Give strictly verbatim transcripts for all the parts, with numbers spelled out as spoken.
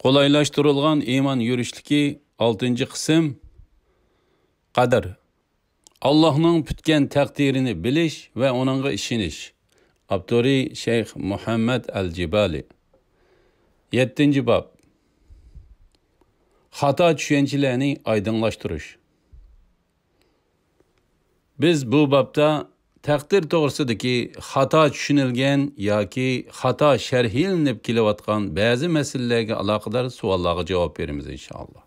قولايلاشتۇرۇلغان ئىمان يۈرۈشلۈكى ئالتىنچى قىسىم، قەدەر. ئاللاھنىڭ پۈتكەن تەقدىرىنى بىلىش ۋە ئۇنىڭغا ئىشىنىش. ئاپتورى شەيخ مۇھەممەد ئەل جىبالى. يەتتىنچى باب. خاتا چۈشەنچىلەرنى ئايدىڭلاشتۇرۇش. بىز بۇ بابتا تەقدىر توغرىسىدىكى خاتا چۈشىنىلگەن ياكى خاتا شەرھلىنىپ كېلىۋاتقان بەزى مەسىلىلەرگە ئالاقىدار سوئاللارغا جاۋاب بېرىمىز، ئىنشائاللا.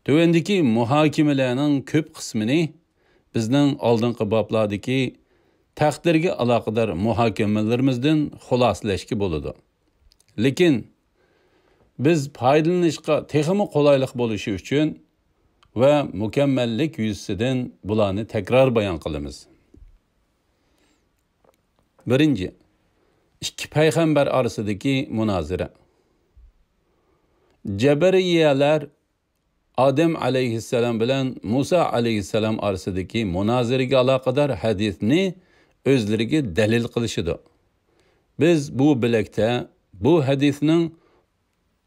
تۆۋەندىكى مۇھاكىمىلەرنىڭ كۆپ قىسمىنى بىزنىڭ ئالدىنقى بابلاردىكى تەقدىرگە ئالاقىدار مۇھاكىمىلىرىمىزدىن خۇلاسىلەشكە بولىدۇ. لېكىن بىز پايدىلىنىشقا تېخىمۇ قولايلىق بولۇشى ئۈچۈن ۋە مۇكەممەللىك يۈزىسىدىن بۇلارنى تەكرار بايان قىلىمىز. بىرىنچى، ئىككى پەيغەمبەر ئارىسىدىكى مۇنازىرە. جەبرىيەلەر ئادەم ئەلەيھىسسالام بىلەن مۇسا ئەلەيھىسسالام ئارىسىدىكى مۇنازىرىگە ئالاقىدار ھەدىسنى ئۆزلىرىگە دەلىل قىلىشىدۇ. بىز بۇ بۆلەكتە بۇ ھەدىسنىڭ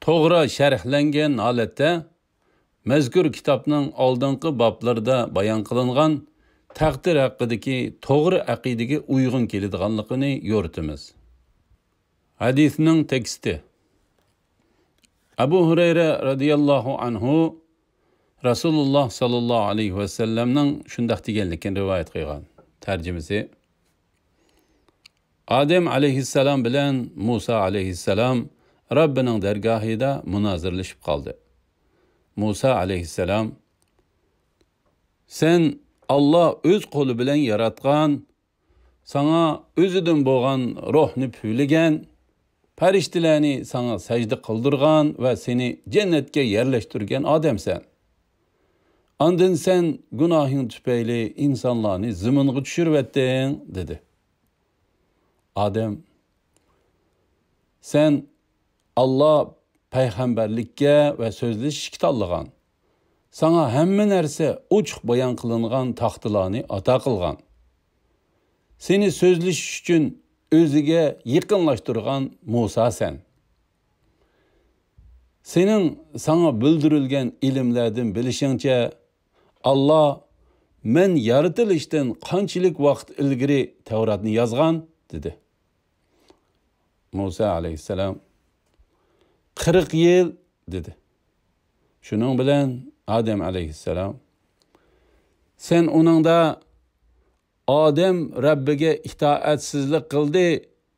توغرا شەرھلەنگەن ھالەتتە مەزكۇر كىتابنىڭ ئالدىنقى بابلىرىدا بايان قىلىنغان تەقدىر ھەققىدىكى توغرا ئەقىدىگە ئۇيغۇن كېلىدىغانلىقىنى يورۇتىمىز. ھەدىسنىڭ تېكىستى. ئەبۇ ھۇرەيرە رەزىياللاھۇ ئەنھۇ رەسۇلۇللا ساللاللاھۇ ئەلەيھى ۋەسەللەمنىڭ شۇنداق دېگەنلىكىنى رىۋايەت قىلغان. تەرجىمىسى. ئادەم ئەلەيھىسسالام بىلەن مۇسا ئەلەيھىسسالام رەببىنىڭ دەرگاھىدا مۇنازىرىلىشىپ قالدى. مۇسا ئەلەيھىسسالام، سەن ئاللا ئۆز قولى بىلەن ياراتقان، ساڭا ئۆزىدىن بولغان روھنى پۈۋلىگەن، پەرىشتىلەرنى ساڭا سەجدە قىلدۇرغان ۋە سېنى جەننەتكە يەرلەشتۈرگەن ئادەمسەن. ئاندىن سەن گۇناھىڭ تۈپەيلى ئىنسانلارنى زېمىنغا چۈشۈرۈۋەتتىڭ، دېدى. ئادەم، سەن ئاللا پەيغەمبەرلىككە ۋە سۆزلىشىشكە تاللىغان. ساڭا ھەممە نەرسە ئوچۇق بايان قىلىنغان تاختىلارنى ئاتا قىلغان. سېنى سۆزلىشىش ئۈچۈن ئۆزىگە يېقىنلاشتۇرغان مۇسا سەن. سېنىڭ ساڭا بىلدۈرۈلگەن ئىلىملەردىن بىلىشىڭچە، ئاللا مەن يارىتىلىشتىن قانچىلىك ۋاقىت ئىلگىرى تەۋراتنى يازغان؟ دېدى. مۇسا ئەلەيھىسسالام، قىرىق يىل، دېدى. شۇنىڭ بىلەن ئادەم ئەلەيھىسسالام، سەن ئۇنىڭدا ئادەم رەببىگە ئىتائەتسىزلىك قىلدى،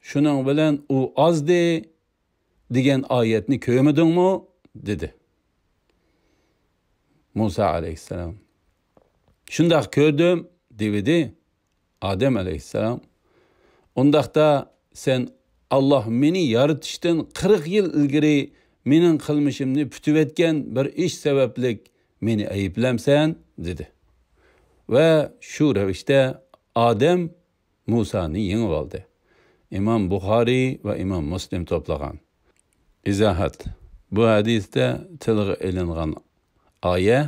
شۇنىڭ بىلەن ئۇ ئازدى، دېگەن ئايەتنى كۆرمىدىڭمۇ؟ دېدى. مۇسا ئەلەيھىسسالام، شۇنداق كۆردۈم، دېۋىدى. ئادەم ئەلەيھىسسالام، ئۇنداقتا سەن ئاللا مېنى يارىتىشتىن قىرىق يىل ئىلگىرى مېنىڭ قىلمىشىمنى پۈتۈۋەتكەن بىر ئىش سەۋەبلىك مېنى ئەيىبلەمسەن؟ دېدى. ۋە شۇ رەۋىشتە ئادەم مۇسانى يېڭىۋالدى. ئىمام بۇخارىي ۋە ئىمام مۇسلىم توپلىغان. ئىزاھات. بۇ ھەدىستە تىلغا ئېلىنغان ئايە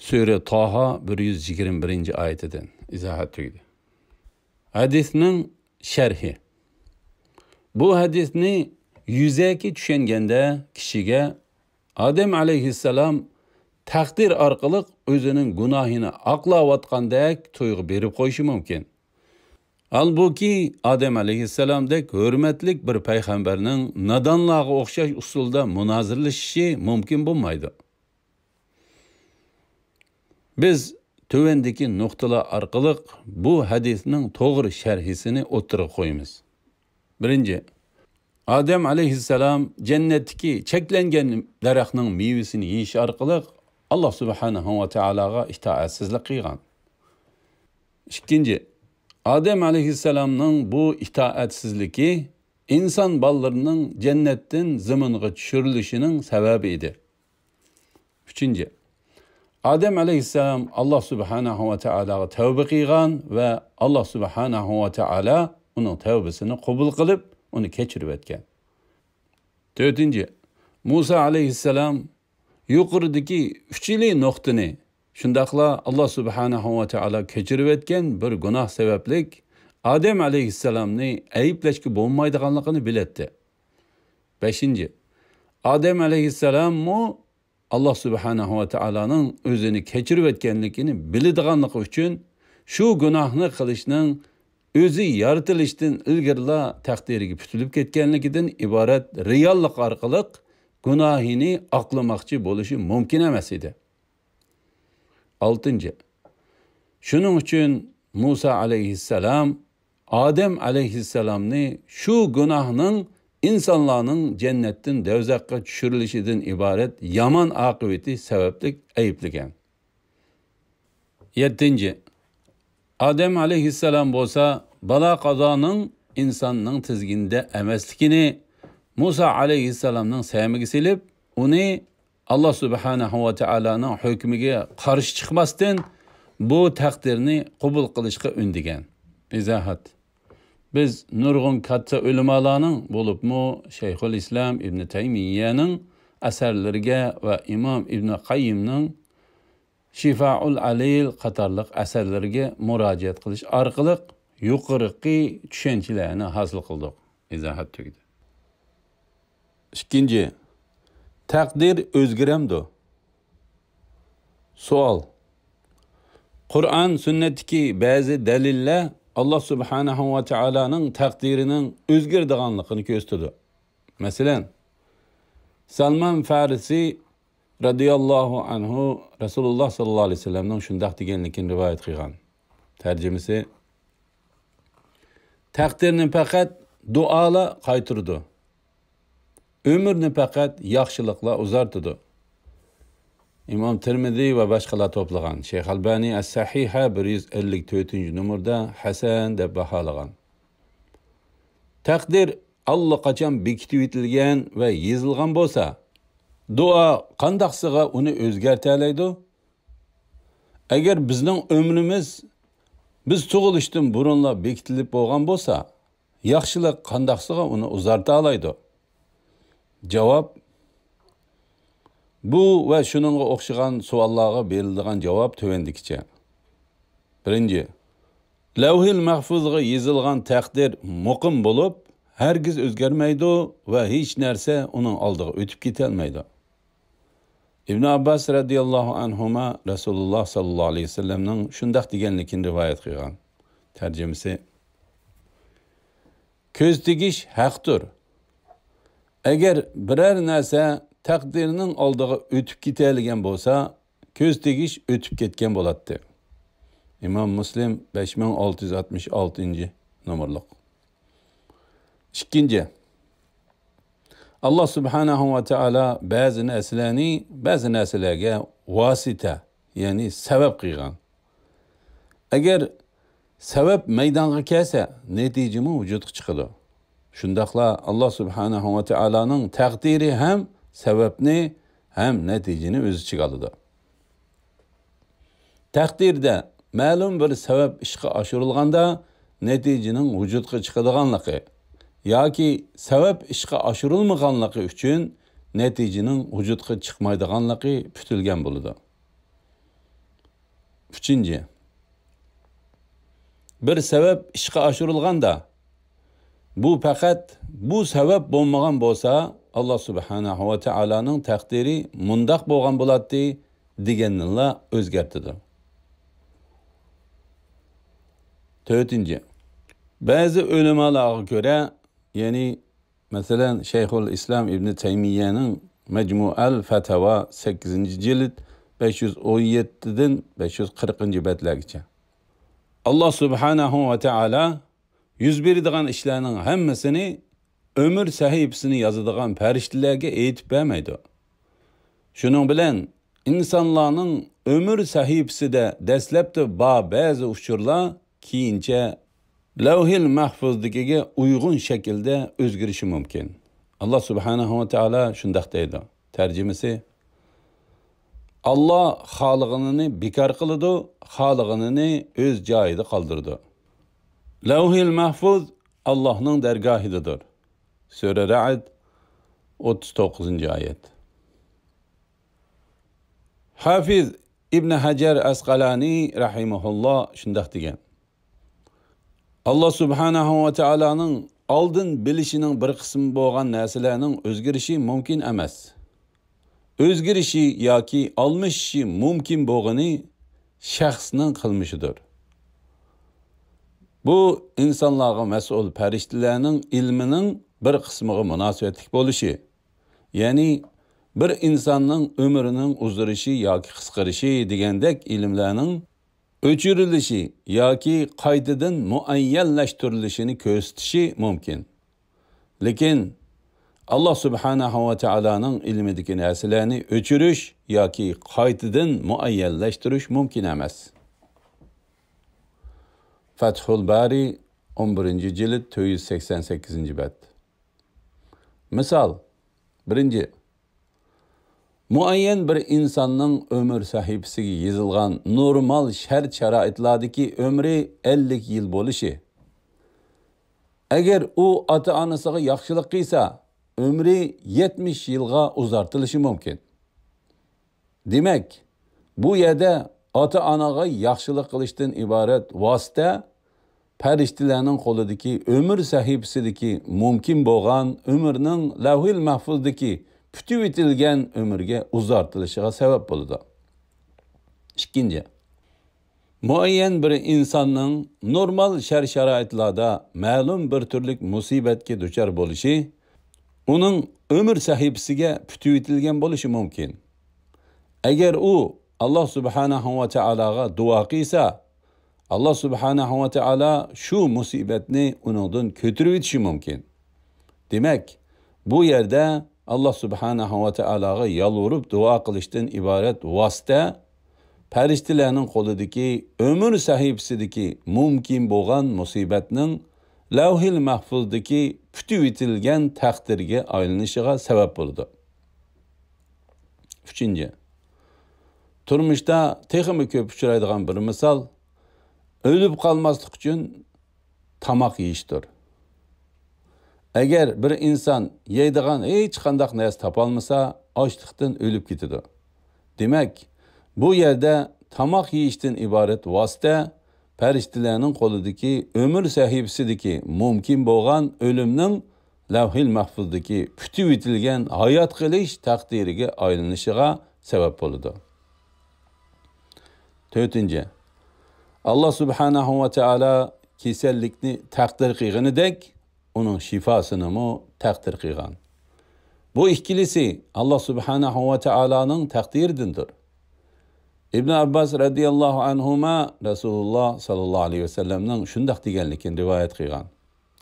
سۈرە تاھا بىر يۈز يىگىرمە بىرىنچى ئايىتىدىن. ئىزاھات تۈگىدى. ھەدىسنىڭ شەرھى. بۇ ھەدىسنى يۈزەكى چۈشەنگەندە كىشىگە ئادەم ئەلەيھىسسالام تەقدىر ئارقىلىق ئۆزىنىڭ گۇناھىنى ئاقلاۋاتقاندەك تۇيغۇ بېرىپ قويۇشى مۇمكىن. ھالبۇكى، ئادەم ئەلەيھىسسالامدەك ھۆرمەتلىك بىر پەيغەمبەرنىڭ نادانلارغا ئوخشاش ئۇسۇلدا مۇنازىرىلىشىشى مۇمكىن بولمايدۇ. بىز تۆۋەندىكى نۇقتىلار ئارقىلىق بۇ ھەدىسنىڭ توغرا شەرھىسىنى ئوتتۇرىغا قويىمىز. بىرىنچى، ئادەم ئەلەيھىسسالام جەننەتتىكى چەكلەنگەن دەرەخنىڭ مېۋىسىنى يېيىش ئارقىلىق ئاللا سۇبھانەھۇ ۋە تائالاغا ئىتائەتسىزلىك قىلغان. ئىككىنچى، ئادەم ئەلەيھىسسالامنىڭ بۇ ئىتائەتسىزلىكى ئىنسان بالىلىرىنىڭ جەننەتتىن زېمىنغا چۈشۈرۈلۈشىنىڭ سەۋەبى ئىدى. ئۈچىنچى، ئادەم ئەلەيھىسسالام ئاللا سۇبھانەھۇ ۋە تائالاغا تەۋبە قىلغان ۋە ئاللا سۇبھانەھۇ ۋە تائالا ئۇنىڭ تەۋبىسىنى قوبۇل قىلىپ، ئۇنى كەچۈرۈۋەتكەن. تۆتىنچى، مۇسا ئەلەيھىسسالام يۇقىرىدىكى ئۈچىلى نۇقتىنى، شۇنداقلا ئاللا سۇبھانەھۇ ۋە تائالا كەچۈرۈۋەتكەن بىر گۇناھ سەۋەبلىك ئادەم ئەلەيھىسسالامنى ئەيىبلەشكە بولمايدىغانلىقىنى بىلەتتى. بەشىنچى، ئادەم ئەلەيھىسسالاممۇ ئاللا سۇبھانەھۇ ۋە تائالانىڭ ئۆزىنى كەچۈرۈۋەتكەنلىكىنى بىلىدىغانلىقى ئۈچۈن، شۇ گۇناھنى قىلىشنىڭ ئۆزى يارىتىلىشتىن ئىلگىرىلا تەقدىرىگە پۈتۈلۈپ كەتكەنلىكىدىن ئىبارەت رېئاللىق ئارقىلىق گۇناھىنى ئاقلىماقچى بولۇشى مۇمكىن ئەمەس ئىدى. ئالتىنچى، شۇنىڭ ئۈچۈن مۇسا ئەلەيھىسسالام ئادەم ئەلەيھىسسالامنى شۇ گۇناھنىڭ ئىنسانلارنىڭ جەننەتتىن دوزاخقا چۈشۈرۈلۈشىدىن ئىبارەت يامان ئاقىۋىتى سەۋەبلىك ئەيىبلىگەن. يەتتىنچى، ئادەم ئەلەيھىسسالام بولسا بالا-قازانىڭ ئىنساننىڭ تىزگىنىدە ئەمەسلىكىنى مۇسا ئەلەيھىسسالامنىڭ سەمىگە سېلىپ، ئۇنى ئاللا سۇبھانەھۇ ۋە تائالانىڭ ھۆكمىگە قارشى چىقماستىن، بۇ تەقدىرنى قوبۇل قىلىشقا ئۈندىگەن. ئىزاھات. بىز نۇرغۇن كاتتا ئۆلىمالارنىڭ، بولۇپمۇ شەيخۇل ئىسلام ئىبنى تەيمىيەنىڭ ئەسەرلىرىگە ۋە ئىمام ئىبنى قەييىمنىڭ شىفائۇل ئەلىل قاتارلىق ئەسەرلىرىگە مۇراجىئەت قىلىش ئارقىلىق يۇقىرىقى چۈشەنچىلەرنى ھاسىل قىلدۇق. ئىزاھات تۈگىدى. ئىككىنچى، تەقدىر ئۆزگىرەمدۇ؟ سوئال. قۇرئان، سۈننەتتىكى بەزى دەلىللەر ئاللا سۇبھانەھۇ ۋە تائالانىڭ تەقدىرىنىڭ ئۆزگىرىدىغانلىقىنى كۆرسىتىدۇ. مەسىلەن، سالمان فارسى رەزىياللاھۇ ئەنھۇ رەسۇلۇللا ساللاللاھۇ ئەلەيھى ۋەسەللەمنىڭ شۇنداق دېگەنلىكىنى رىۋايەت قىلغان. تەرجىمىسى: تەقدىرنى پەقەت دۇئالا قايتۇرىدۇ. ئۆمۈرنى پەقەت ياخشىلىقلا ئۇزارتىدۇ. ئىمام تىرمىزى ۋە باشقىلار توپلىغان. شەيخ ئەلبانى ئەس-سەھىھە بىر يۈز ئەللىك تۆتىنچى نومۇردا ھەسەن دەپ باھالىغان. تەقدىر ئاللىقاچان بېكىتىۋېتىلگەن ۋە يېزىلغان بولسا، دۇئا قانداقسىغا ئۇنى ئۆزگەرتەلەيدۇ؟ ئەگەر بىزنىڭ ئۆمرىمىز بىز تۇغۇلۇشتىن بۇرۇنلا بېكىتىلىپ بولغان بولسا، ياخشىلىق قانداقسىغا ئۇنى ئۇزارتالايدۇ؟ جاۋاب. بۇ ۋە شۇنىڭغا ئوخشىغان سوئاللارغا بېرىلىدىغان جاۋاب تۆۋەندىكىچە. بىرىنچى، لەۋھىل مەھفۇزغا يېزىلغان تەقدىر مۇقىم بولۇپ، ھەرگىز ئۆزگەرمەيدۇ ۋە ھېچ نەرسە ئۇنىڭ ئالدىغا ئۆتۈپ كېتەلمەيدۇ. ئىبن ئابباس رەزىياللاھۇ ئەنھۇما رەسۇلۇللا ساللاللاھۇ ئەلەيھى ۋەسەللەمنىڭ شۇنداق دېگەنلىكىنى رىۋايەت قىلغان. تەرجىمىسى: كۆز تېگىش ھەقتۇر. ئەگەر بىرەر نەرسە تەقدىرنىڭ ئالدىغا ئۆتۈپ كېتەلىگەن بولسا، كۆز تېگىش ئۆتۈپ كەتكەن بولاتتى. ئىمام مۇسلىم، بەش مىڭ ئالتە يۈز ئاتمىش ئالتىنچى نومۇرلۇق. ئىككىنچى، ئاللا سۇبھانەھۇ ۋە تائالا بەزى نەرسىلەرنى بەزى نەرسىلەرگە ۋاسىتە، يەنى سەۋەب قىلغان. ئەگەر سەۋەب مەيدانغا كەلسە، نەتىجىمۇ ۋۇجۇدقا چىقىدۇ. شۇنداقلا ئاللا سۇبھانەھۇ ۋە تائالانىڭ تەقدىرى ھەم سەۋەبنى، ھەم نەتىجىنى ئۆز ئىچىگە ئالىدۇ. تەقدىردە مەلۇم بىر سەۋەب ئىشقا ئاشۇرۇلغاندا نەتىجىنىڭ ۋۇجۇدقا چىقىدىغانلىقى ياكى سەۋەب ئىشقا ئاشۇرۇلمىغانلىقى ئۈچۈن نەتىجىنىڭ ۋۇجۇدقا چىقمايدىغانلىقى پۈتۈلگەن بولىدۇ. ئۈچىنچى، بىر سەۋەب ئىشقا ئاشۇرۇلغاندا، بۇ پەقەت بۇ سەۋەب بولمىغان بولسا، ئاللا سۇبھانەھۇ ۋە تائالانىڭ تەقدىرى مۇنداق بولغان بولاتتى دېگەننىلا ئۆزگەرتىدۇ. تۆتىنچى، بەزى ئۆلىمالارغا كۆرە، يەنى مەسىلەن، شەيخۇل ئىسلام ئىبنى تەيمىيەنىڭ مەجمۇئەل فەتاۋا، سەككىزىنچى جىلد، بەش يۈز ئون يەتتىدىن بەش يۈز قىرىقىنچى بەتلەرگىچە. ئاللا سۇبھانەھۇ ۋە تائالا يۈز بېرىدىغان ئىشلارنىڭ ھەممىسىنى ئۆمۈر سەھىپىسىنى يازىدىغان پەرىشتىلەرگە ئېيتىپ بەرمەيدۇ. شۇنىڭ بىلەن ئىنسانلارنىڭ ئۆمۈر سەھىپىسىدە دەسلەپتە بار بەزى ئۇچۇرلار كېيىنچە لەۋھىل مەھفۇزدىكىگە ئۇيغۇن شەكىلدە ئۆزگىرىشى مۇمكىن. ئاللا سۇبھانەھۇ ۋە تائالا شۇنداق دەيدۇ. تەرجىمىسى: ئاللا خالىغىنىنى بىكار قىلىدۇ، خالىغىنىنى ئۆز جايىدا قالدۇرىدۇ. لەۋھىل مەھفۇز ئاللانىڭ دەرگاھىدىدۇر. سۈرە رەئد، ئوتتۇز توققۇزىنچى ئايەت. ھافىز ئىبن ھەجەر ئەسقالانى رەھىمەھۇللا شۇنداق دېگەن: ئاللا سۇبھانەھۇ ۋە تائالانىڭ ئالدىن بىلىشىنىڭ بىر قىسمى بولغان نەرسىلەرنىڭ ئۆزگىرىشى مۇمكىن ئەمەس. ئۆزگىرىشى ياكى ئالمىشىشى مۇمكىن بولغىنى شەخسنىڭ قىلمىشىدۇر. بۇ ئىنسانلارغا مەسئۇل پەرىشتىلەرنىڭ ئىلمىنىڭ بىر قىسمىغا مۇناسىۋەتلىك بولۇشى، يەنى بىر ئىنساننىڭ ئۆمرىنىڭ ئۇزىرىشى ياكى قىسقىرىشى دېگەندەك ئىلىملەرنىڭ ئۆچۈرۈلۈشى ياكى قايتىدىن مۇئەييەنلەشتۈرۈلۈشىنى كۆرسىتىشى مۇمكىن. لېكىن ئاللا سۇبھانەھۇ ۋە تائالانىڭ ئىلمىدىكى نەرسىلەرنى ئۆچۈرۈش ياكى قايتىدىن مۇئەييەنلەشتۈرۈش مۇمكىن ئەمەس. فەتھۇل بارى، ئون بىرىنچى جىلد، تۆت يۈز سەكسەن سەككىزىنچى بەت. مىسال، بىرىنچى، مۇئەييەن بىر ئىنساننىڭ ئۆمۈر سەھىپىسىگە يېزىلغان نورمال شەرت-شارائىتلاردىكى ئۆمرى ئەللىك يىل بولۇشى. ئەگەر ئۇ ئاتا-ئانىسىغا ياخشىلىق قىلسا، ئۆمرى يەتمىش يىلغا ئۇزارتىلىشى مۇمكىن. دېمەك، بۇ يەردە ئاتا-ئاناغا ياخشىلىق قىلىشتىن ئىبارەت ۋاسىتە پەرىشتىلەرنىڭ قولىدىكى ئۆمۈر سەھىپىسىدىكى مۇمكىن بولغان ئۆمۈرنىڭ لەۋھىل مەھفۇزدىكى پۈتۈۋېتىلگەن ئۆمۈرگە ئۇزارتىلىشىغا سەۋەب بولىدۇ. ئىككىنچى، مۇئەييەن بىر ئىنساننىڭ نورمال شەرت-شارائىتلاردا مەلۇم بىر تۈرلۈك مۇسىبەتكە دۇچار بولۇشى ئۇنىڭ ئۆمۈر سەھىپىسىگە پۈتۈۋېتىلگەن بولۇشى مۇمكىن. ئەگەر ئۇ ئاللا سۇبھانەھۇ ۋە تائالاغا دۇئا قىلسا، ئاللا سۇبھانەھۇ ۋە تائالا شۇ مۇسىبەتنى ئۇنىڭدىن كۆتۈرۈۋېتىشى مۇمكىن. دېمەك، بۇ يەردە ئاللا سۇبھانەھۇ ۋە تائالاغا يالۋۇرۇپ دۇئا قىلىشتىن ئىبارەت ۋاسىتە پەرىشتىلەرنىڭ قولىدىكى ئۆمۈر سەھىپىسىدىكى مۇمكىن بولغان مۇسىبەتنىڭ لەۋھىل مەھفۇزدىكى پۈتۈۋېتىلگەن تەقدىرگە ئايلىنىشىغا سەۋەب بولىدۇ. ئۈچىنچى، تۇرمۇشتا تېخىمۇ كۆپ ئۇچرايدىغان بىر مىسال، ئۆلۈپ قالماسلىق ئۈچۈن تاماق يېيىشتۇر. ئەگەر بىر ئىنسان يەيدىغان ھېچقانداق نەرسە تاپالمىسا، ئاچلىقتىن ئۆلۈپ كېتىدۇ. دېمەك، بۇ يەردە تاماق يېيىشتىن ئىبارەت ۋاسىتە پەرىشتىلەرنىڭ قولىدىكى ئۆمۈر سەھىپىسىدىكى مۇمكىن بولغان ئۆلۈمنىڭ لەۋھىل مەھفۇزدىكى پۈتۈۋېتىلگەن ھايات قېلىش تەقدىرىگە ئايلىنىشىغا سەۋەب بولىدۇ. تۆتىنچى، ئاللا سۇبھانەھۇ ۋە تائالا كېسەللىكنى تەقدىر قىلغىنىدەك، ئۇنىڭ شىفاسىنىمۇ تەقدىر قىلغان. بۇ ئىككىلىسى ئاللا سۇبھانەھۇ ۋە تائالانىڭ تەقدىرىدىندۇر. ئىبن ئابباس رەزىياللاھۇ ئەنھۇما رەسۇلۇللا ساللاللاھۇ ئەلەيھى ۋەسەللەمنىڭ شۇنداق دېگەنلىكىنى رىۋايەت قىلغان.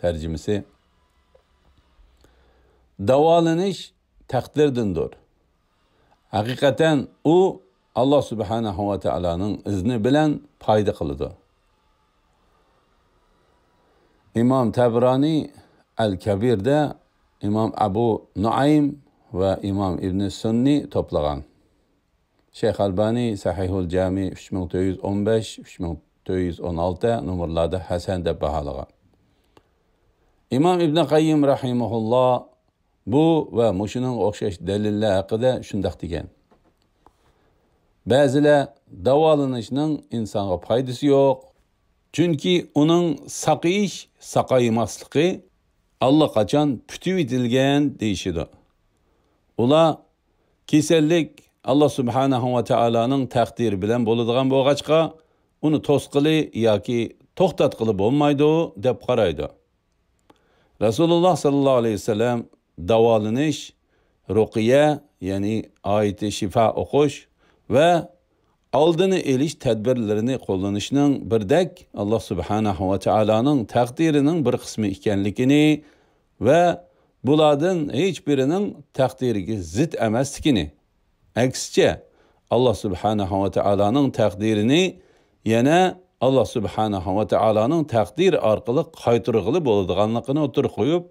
تەرجىمىسى، داۋالىنىش تەقدىردىندۇر. ھەقىقەتەن ئۇ ئاللا سۇبھانەھۇ ۋە تائالانىڭ ئىزنى بىلەن پايدا قىلىدۇ. ئىمام تەبرانى ئەل كەبىردە، ئىمام ئەبۇ نۇئەيم ۋە ئىمام ئىبنى سۈننى توپلىغان. شەيخ ئەلبانى سەھىھۇل جامى ئۈچ مىڭ تۆت يۈز ئون بەش، ئۈچ مىڭ تۆت يۈز ئون ئالتە نومۇرلاردا ھەسەن دەپ باھالىغان. ئىمام ئىبنى قەييىم رەھىمەھۇللا بۇ ۋە مۇشۇنىڭغا ئوخشاش دەلىللەر ھەققىدە شۇنداق دېگەن: بەزىلەر داۋالىنىشنىڭ ئىنسانغا پايدىسى يوق، چۈنكى ئۇنىڭ ساقىيىش، ساقايماسلىقى ئاللىقاچان پۈتۈۋېتىلگەن دېيىشىدۇ. ئۇلار كېسەللىك ئاللا سۇبھانەھۇ ۋە تائالانىڭ تەقدىرى بىلەن بولىدىغان بولغاچقا، ئۇنى توسقىلى ياكى توختاتقىلى بولمايدۇ دەپ قارايدۇ. رەسۇلۇللا ساللاللاھۇ ئەلەيھى ۋەسەللەم داۋالىنىش، رۇقىيە، يەنى ئايىتى شىفا ئوقۇش ۋە ئالدىنى ئېلىش تەدبىرلىرىنى قوللىنىشنىڭ بىردەك ئاللا سۇبھانەھۇ ۋە تائالانىڭ تەقدىرىنىڭ بىر قىسمى ئىكەنلىكىنى ۋە بۇلاردىن ھېچ بىرىنىڭ تەقدىرىگە زىت ئەمەسلىكىنى، ئەكسىچە، ئاللا سۇبھانەھۇ ۋە تائالانىڭ تەقدىرىنى يەنە ئاللا سۇبھانەھۇ ۋە تائالانىڭ تەقدىرى ئارقىلىق قايتۇرغىلى بولىدىغانلىقىنى ئوتتۇرىغا قويۇپ،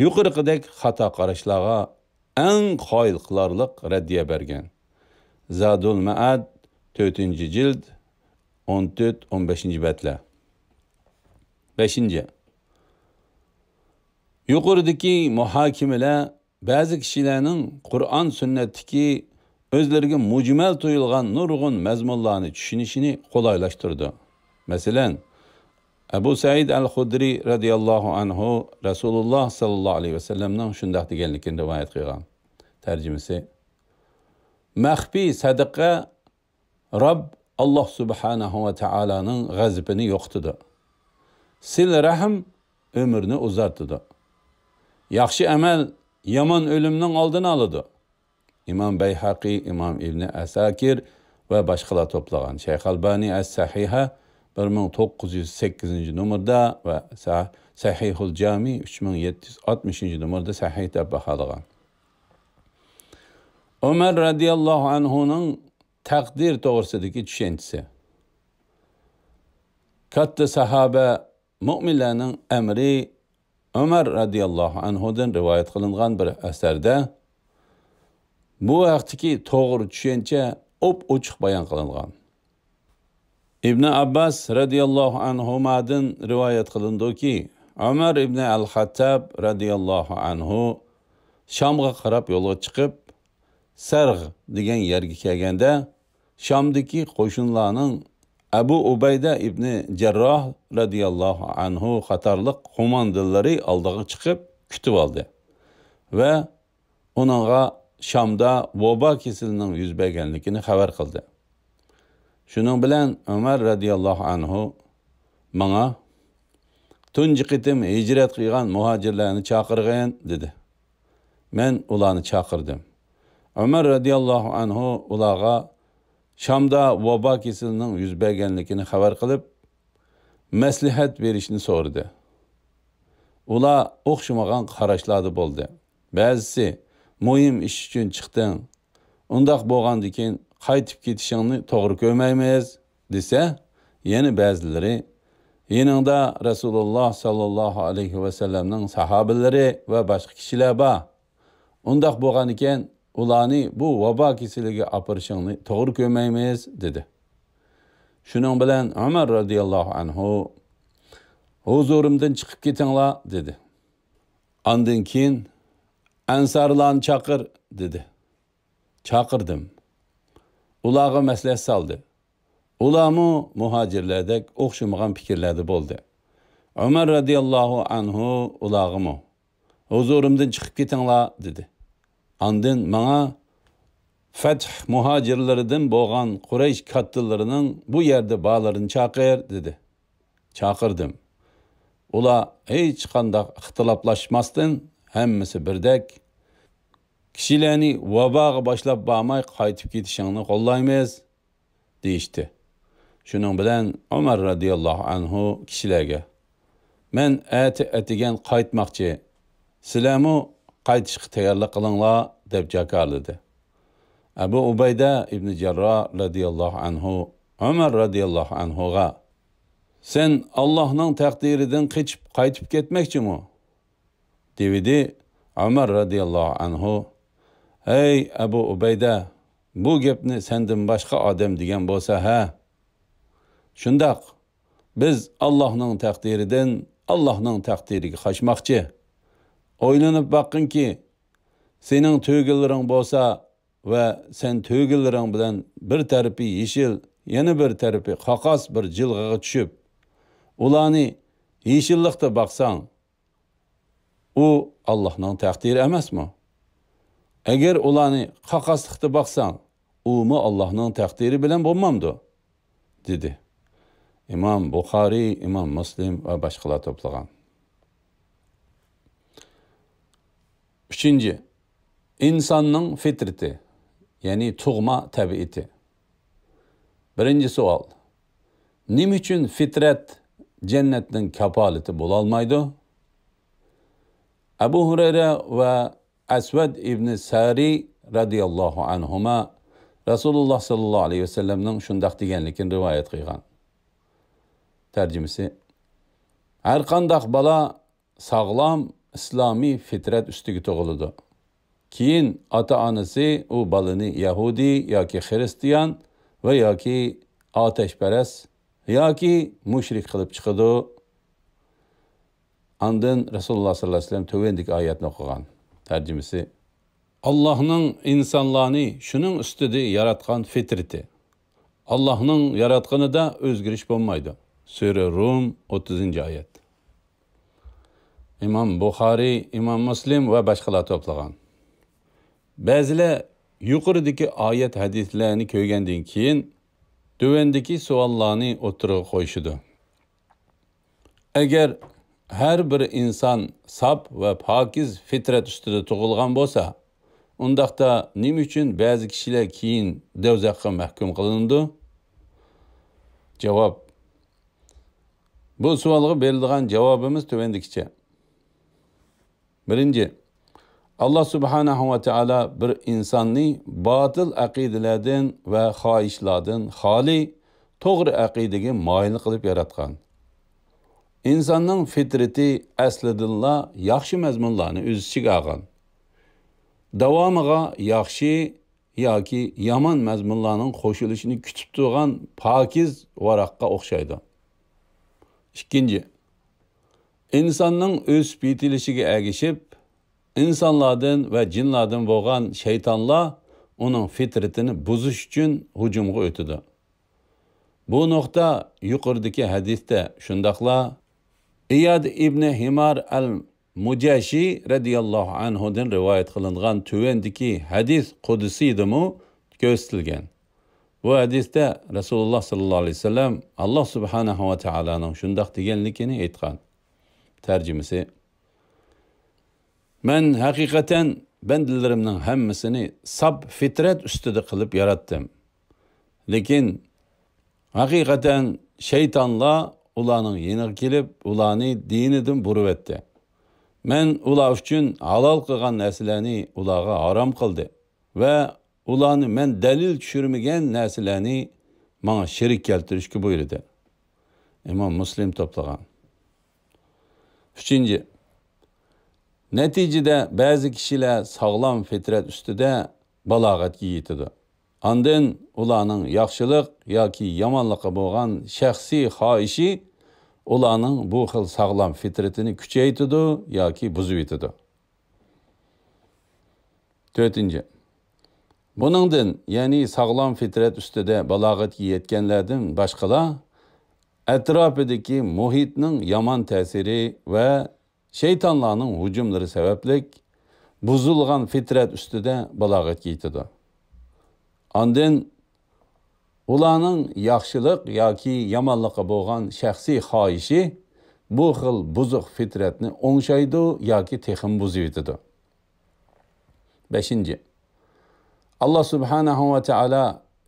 يۇقىرىقىدەك خاتا قاراشلارغا ئەڭ قايىل قىلارلىق رەددىيە بەرگەن. زادۇل مەئاد، تۆتىنچى جىلد، ئون تۆت، ئون بەشىنچى بەتلەر. بەشىنچى، يۇقىرىدىكى مۇھاكىمىلەر بەزى كىشىلەرنىڭ قۇرئان سۈننەتتىكى ئۆزلىرىگە مۇجمەل تۇيۇلغان نۇرغۇن مەزمۇنلارنى چۈشىنىشىنى قولايلاشتۇرىدۇ. مەسىلەن، ئەبۇ سەئىد ئەل خۇدرى رەزىياللاھۇ ئەنھۇ رەسۇلۇللاھ ساللاللاھۇ ئەلەيھى ۋەسەللەمنىڭ شۇنداق دېگەنلىكىنى رىۋايەت قىلغان. تەرجىمىسى: مەخپىي سەدىقە رەب ئاللاھ سۇبھانەھۇ ۋە تائالانىڭ غەزىپىنى يوقىتىدۇ. سىلە رەھىم ئۆمۈرنى ئۇزارتىدۇ. ياخشى ئەمەل يامان ئۆلۈمنىڭ ئالدىنى ئالىدۇ. ئىمام بەيھەقى، ئىمام ئىبنى ئەساكىر ۋە باشقىلار توپلىغان. شەيخ ئەلبانى ئەس سەھىھە بىر مىڭ توققۇز يۈز سەككىزىنچى نومۇردا ۋە سە-، سەھىھۇل جامى ئۈچ مىڭ يەتتە يۈز ئاتمىشىنچى نومۇردا سەھىھ دەپ باھالىغان. ئۆمەر رەزىياللاھۇ ئەنھۇنىڭ تەقدىر توغرىسىدىكى چۈشەنچىسى. كاتتا ساھابە مۆمىنلەرنىڭ ئەمىرى ئۆمەر رەزىياللاھۇ ئەنھۇدىن رىۋايەت قىلىنغان بىر ئەسەردە بۇ ھەقتىكى توغرا چۈشەنچە ئوپئوچۇق بايان قىلىنغان. ئىبنى ئابباس رەزىياللاھۇ ئەنھۇمادىن رىۋايەت قىلىنىدۇكى، ئۆمەر ئىبنى ئەل خەتتاب رەزىياللاھۇ ئەنھۇ شامغا قاراپ يولغا چىقىپ، سەرغ دېگەن يەرگە كەلگەندە، شامدىكى قوشۇنلارنىڭ ئەبۇ ئۇبەيدە ئىبنى جەرراھ رەزىياللاھۇ ئەنھۇ قاتارلىق قوماندانلىرى ئالدىغا چىقىپ كۈتۈۋالدى ۋە ئۇنىڭغا شامدا ۋوبا كېسىلىنىڭ يۈز بەرگەنلىكىنى خەۋەر قىلدى. شۇنىڭ بىلەن ئۆمەر رەزىياللاھۇ ئەنھۇ ماڭا، «تۇنجى قېتىم ھىجرەت قىلغان مۇھاجىرلارنى چاقىرغىن» دېدى. مەن ئۇلارنى چاقىردىم. ئۆمەر رەزىياللاھۇ ئەنھۇ ئۇلارغا شامدا ۋوبا كېسىلىنىڭ يۈز بەرگەنلىكىنى خەۋەر قىلىپ، مەسلىھەت بېرىشنى سورىدى. ئۇلار ئوخشىمىغان قاراشلاردا بولدى. بەزىسى، «مۇھىم ئىش ئۈچۈن چىقتىڭ، ئۇنداق بولغاندىكىن قايتىپ كېتىشىڭنى توغرا كۆرمەيمىز» دېسە، يەنە بەزىلىرى، «يېنىڭدا رەسۇلۇللاھ ساللاللاھۇ ئەلەيھى ۋەسەللەمنىڭ ساھابىلىرى ۋە باشقا كىشىلەر بار. ئۇنداق بولغانىكەن، ئۇلارنى بۇ ۋابا كېسىلىگە ئاپىرىشىڭنى توغرا كۆرمەيمىز» دېدى. شۇنىڭ بىلەن ئۆمەر رەزىياللاھۇ ئەنھۇ، «ھۇزۇرۇمدىن چىقىپ كېتىڭلار» دېدى. ئاندىن كېيىن، «ئەنسارلارنى چاقىر» دېدى. چاقىردىم. ئۇلارغا مەسلىھەت سالدى. ئۇلارمۇ مۇھاجىرلاردەك ئوخشىمىغان پىكىرلەردە بولدى. ئۆمەر رەزىياللاھۇ ئەنھۇ ئۇلارغىمۇ، «ھۇزۇرۇمدىن چىقىپ كېتىڭلار» دېدى. ئاندىن ماڭا، «فەتھ مۇھاجىرلىرىدىن بولغان قۇرەيش كاتتىلىرىنىڭ بۇ يەردە بارلىرىنى چاقىر» دېدى. چاقىردىم. ئۇلار ھېچقانداق ئىختىلاپلاشماستىن، ھەممىسى بىردەك، «كىشىلەرنى ۋاباغا باشلاپ بارماي قايتىپ كېتىشىڭنى قوللايمىز» دېيىشتى. شۇنىڭ بىلەن ئۆمەر رەزىياللاھۇ ئەنھۇ كىشىلەرگە، «مەن ئەتە ئەتىگەن قايتماقچى، سىلەرمۇ قايتىشقا تەييارلىق قىلىڭلار» دەپ جاكارلىدى. ئەبۇ ئۇبەيدە ئىبنى جەرراھ رەزىياللاھۇ ئەنھۇ ئۆمەر رەزىياللاھۇ ئەنھۇغا، «سەن ئاللاھنىڭ تەقدىرىدىن قېچىپ قايتىپ كەتمەكچىمۇ؟» دېۋىدى. ئۆمەر رەزىياللاھۇ ئەنھۇ، «ھەي ئەبۇ ئۇبەيدە، بۇ گەپنى سەندىن باشقا ئادەم دېگەن بولسا ھە؟ شۇنداق، بىز ئاللاھنىڭ تەقدىرىدىن ئاللاھنىڭ تەقدىرىگە قاچماقچى. ئويلىنىپ باققىنكى، سېنىڭ تۆگىلىرىڭ بولسا ۋە سەن تۆگىلىرىڭ بىلەن بىر تەرىپى يېشىل، يەنە بىر تەرىپى قاقاس بىر جىلغىغا چۈشۈپ، ئۇلارنى يېشىللىقتا باقساڭ، ئۇ ئاللاھنىڭ تەقدىرى ئەمەسمۇ؟ ئەگەر ئۇلارنى قاقاسلىقتا باقساڭ، ئۇمۇ ئاللاھنىڭ تەقدىرى بىلەن بولمامدۇ؟» دېدى. ئىمام بۇخارىي، ئىمام مۇسلىم ۋە باشقىلار توپلىغان. ئۈچىنچى، ئىنساننىڭ فىترىتى، يەنى تۇغما تەبىئىتى. بىرىنچى سوئال، نېمە ئۈچۈن فىترەت جەننەتنىڭ كاپالىتى بولالمايدۇ؟ ئەبۇ ھۇرەيرە ۋە ئەسۋەد ئىبنى سەرى رەزىياللاھۇ ئەنھۇما رەسۇلۇللاھ ساللاللاھۇ ئەلەيھى ۋەسەللەمنىڭ شۇنداق دېگەنلىكىنى رىۋايەت قىلغان. تەرجىمىسى، ھەرقانداق بالا ساغلام ئىسلامىي فىترەت ئۈستىگە تۇغۇلىدۇ. كېيىن ئاتا-ئانىسى ئۇ بالىنى يەھۇدىي ياكى خىرىستىيان ۋە ياكى ئاتەشپەرەس ياكى مۇشرىك قىلىپ چىقىدۇ. ئاندىن رەسۇلۇللاھ ساللاللاھۇ ئەلەيھى ۋەسەللەم تۆۋەندىكى ئايەتنى ئوقۇغان. تەرجىمىسى، ئاللاھنىڭ ئىنسانلارنى شۇنىڭ ئۈستىدە ياراتقان فىترىتى. ئاللاھنىڭ ياراتقىنىدا ئۆزگىرىش بولمايدۇ. سۈرە رۇم، ئوتتۇزىنچى ئايەت. ئىمام بۇخارىي، ئىمام مۇسلىم ۋە باشقىلار توپلىغان. بەزىلەر يۇقىرىدىكى ئايەت ھەدىسلەرنى كۆرگەندىن كېيىن تۆۋەندىكى سوئاللارنى ئوتتۇرىغا قويۇشىدۇ. ئەگەر ھەر بىر ئىنسان ساپ ۋە پاكىز فىترەت ئۈستىدە تۇغۇلغان بولسا، ئۇنداقتا نېمە ئۈچۈن بەزى كىشىلەر كېيىن دوزاخقا مەھكۇم قىلىنىدۇ؟ جاۋاب. بۇ سوئالغا بېرىلىدىغان جاۋابىمىز تۆۋەندىكىچە. بىرىنچى، ئاللا سۇبھانەھۇ ۋە تائالا بىر ئىنساننى باتىل ئەقىدىلەردىن ۋە خاھىشلاردىن خالىي، توغرا ئەقىدىگە مايىل قىلىپ ياراتقان. ئىنساننىڭ فىترىتى ئەسلىدىنلا ياخشى مەزمۇنلارنى ئۆز ئىچىگە ئالغان. داۋامىغا ياخشى ياكى يامان مەزمۇنلارنىڭ قوشۇلۇشىنى كۈتۈپ تۇرغان پاكىز ۋاراققا ئوخشايدۇ. ئىككىنچى، ئىنساننىڭ ئۆسۈپ يېتىلىشىگە ئەگىشىپ، ئىنسانلاردىن ۋە جىنلاردىن بولغان شەيتانلار ئۇنىڭ فىترىتىنى بۇزۇش ئۈچۈن ھۇجۇمغا ئۆتىدۇ. بۇ نۇقتا يۇقىرىدىكى ھەدىستە، شۇنداقلا ئىياد ئىبنى ھىمار ئەل مۇجەشى رەزىياللاھۇ ئەنھۇدىن رىۋايەت قىلىنغان تۆۋەندىكى ھەدىس قۇدسىيدىمۇ كۆرسىتىلگەن. بۇ ھەدىستە رەسۇلۇللا ساللاللاھۇ ئەلەيھى ۋەسەللەم ئاللا سۇبھانەھۇ ۋە تائالانىڭ شۇنداق دېگەنلىكىنى ئېيتقان. تەرجىمىسى، مەن ھەقىقەتەن بەندىلىرىمنىڭ ھەممىسىنى ساپ فىترەت ئۈستىدە قىلىپ ياراتتىم. لېكىن ھەقىقەتەن شەيتانلار ئۇلارنىڭ يېنىغا كېلىپ، ئۇلارنى دىنىدىن بۇرۇۋەتتى. مەن ئۇلار ئۈچۈن ھالال قىلغان نەرسىلەرنى ئۇلارغا ھارام قىلدى ۋە ئۇلارنى مەن دەلىل چۈشۈرمىگەن نەرسىلەرنى ماڭا شېرىك كەلتۈرۈشكە بۇيرۇدى. ئىمام مۇسلىم توپلىغان. ئۈچىنچى، نەتىجىدە بەزى كىشىلەر ساغلام فىترەت ئۈستىدە بالاغەتكە يېتىدۇ. ئاندىن ئۇلارنىڭ ياخشىلىق ياكى يامانلىققا بولغان شەخسىي خاھىشى ئۇلارنىڭ بۇ خىل ساغلام فىترىتىنى كۈچەيتىدۇ ياكى بۇزۇۋېتىدۇ. تۆتىنچى، بۇنىڭدىن، يەنى ساغلام فىترەت ئۈستىدە بالاغەتكە يەتكەنلەردىن باشقىلار ئەتراپىدىكى مۇھىتنىڭ يامان تەسىرى ۋە شەيتانلارنىڭ ھۇجۇملىرى سەۋەبلىك بۇزۇلغان فىترەت ئۈستىدە بالاغەتكە يېتىدۇ. ئاندىن ئۇلارنىڭ ياخشىلىق ياكى يامانلىققا بولغان شەخسىي خاھىشى بۇ خىل بۇزۇق فىترەتنى ئوڭشايدۇ ياكى تېخىمۇ بۇزۇۋېتىدۇ. بەشىنچى، ئاللا سۇبھانەھۇ ۋە تائالا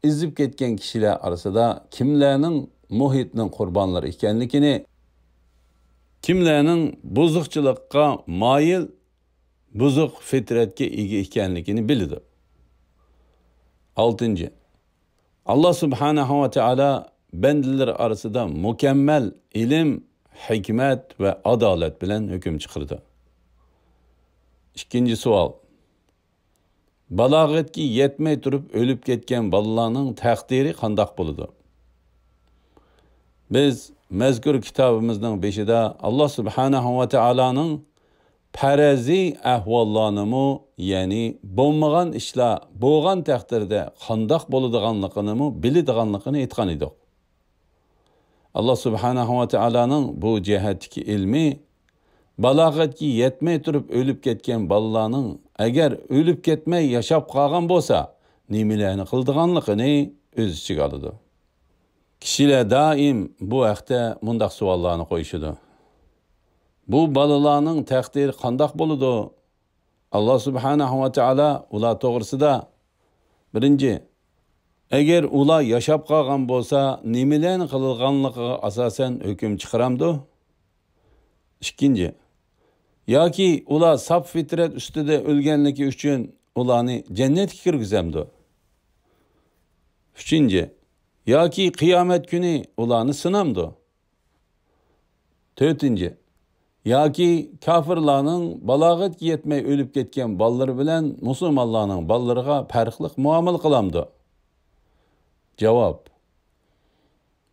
ئېزىپ كەتكەن كىشىلەر ئارىسىدا كىملەرنىڭ مۇھىتنىڭ قۇربانلىرى ئىكەنلىكىنى، كىملەرنىڭ بۇزۇقچىلىققا مايىل، بۇزۇق فىترەتكە ئىگە ئىكەنلىكىنى بىلىدۇ. ئالتىنچى، ئاللا سۇبھانەھۇ ۋە تائالا بەندىلىرى ئارىسىدا مۇكەممەل ئىلىم، ھېكمەت ۋە ئادالەت بىلەن ھۆكۈم چىقىرىدۇ. ئىككىنچى سوئال. بالاغەتكە يەتمەي تۇرۇپ ئۆلۈپ كەتكەن بالىلارنىڭ تەقدىرى قانداق بولىدۇ؟ بىز مەزكۇر كىتابىمىزنىڭ بېشىدا ئاللا سۇبھانەھۇ ۋە تائالانىڭ پەرەزىي ئەھۋاللارنىمۇ، يەنى بولمىغان ئىشلار بولغان تەقدىردە قانداق بولىدىغانلىقىنىمۇ بىلىدىغانلىقىنى ئېيتقان ئىدۇق. ئاللا سۇبھانەھۇ ۋە تائالانىڭ بۇ جەھەتتىكى ئىلمى بالاغەتكە يەتمەي تۇرۇپ ئۆلۈپ كەتكەن بالىلارنىڭ ئەگەر ئۆلۈپ كەتمەي ياشاپ قالغان بولسا، نېمىلەرنى قىلىدىغانلىقىنى ئۆز ئىچىگە ئالىدۇ. كىشىلەر دائىم بۇ ھەقتە مۇنداق سوئاللارنى قويۇشىدۇ. بۇ بالىلارنىڭ تەقدىرى قانداق بولىدۇ؟ ئاللا سۇبھانەھۇ ۋە تائالا ئۇلار توغرىسىدا، بىرىنچى، ئەگەر ئۇلار ياشاپ قالغان بولسا، نېمىلەرنى قىلىدىغانلىقىغا ئاساسەن ھۆكۈم چىقىرامدۇ؟ ئىككىنچى، ياكى ئۇلار ساپ فىترەت ئۈستىدە ئۆلگەنلىكى ئۈچۈن ئۇلارنى جەننەتكە كىرگۈزەمدۇ؟ ئۈچىنچى، ياكى قىيامەت كۈنى ئۇلارنى سىنامدۇ؟ تۆتىنچى، ياكى كاپىرلارنىڭ بالاغەتكە يەتمەي ئۆلۈپ كەتكەن بالىلىرى بىلەن مۇسۇلمانلارنىڭ بالىلىرىغا پەرقلىق مۇئامىلە قىلامدۇ؟ جاۋاب.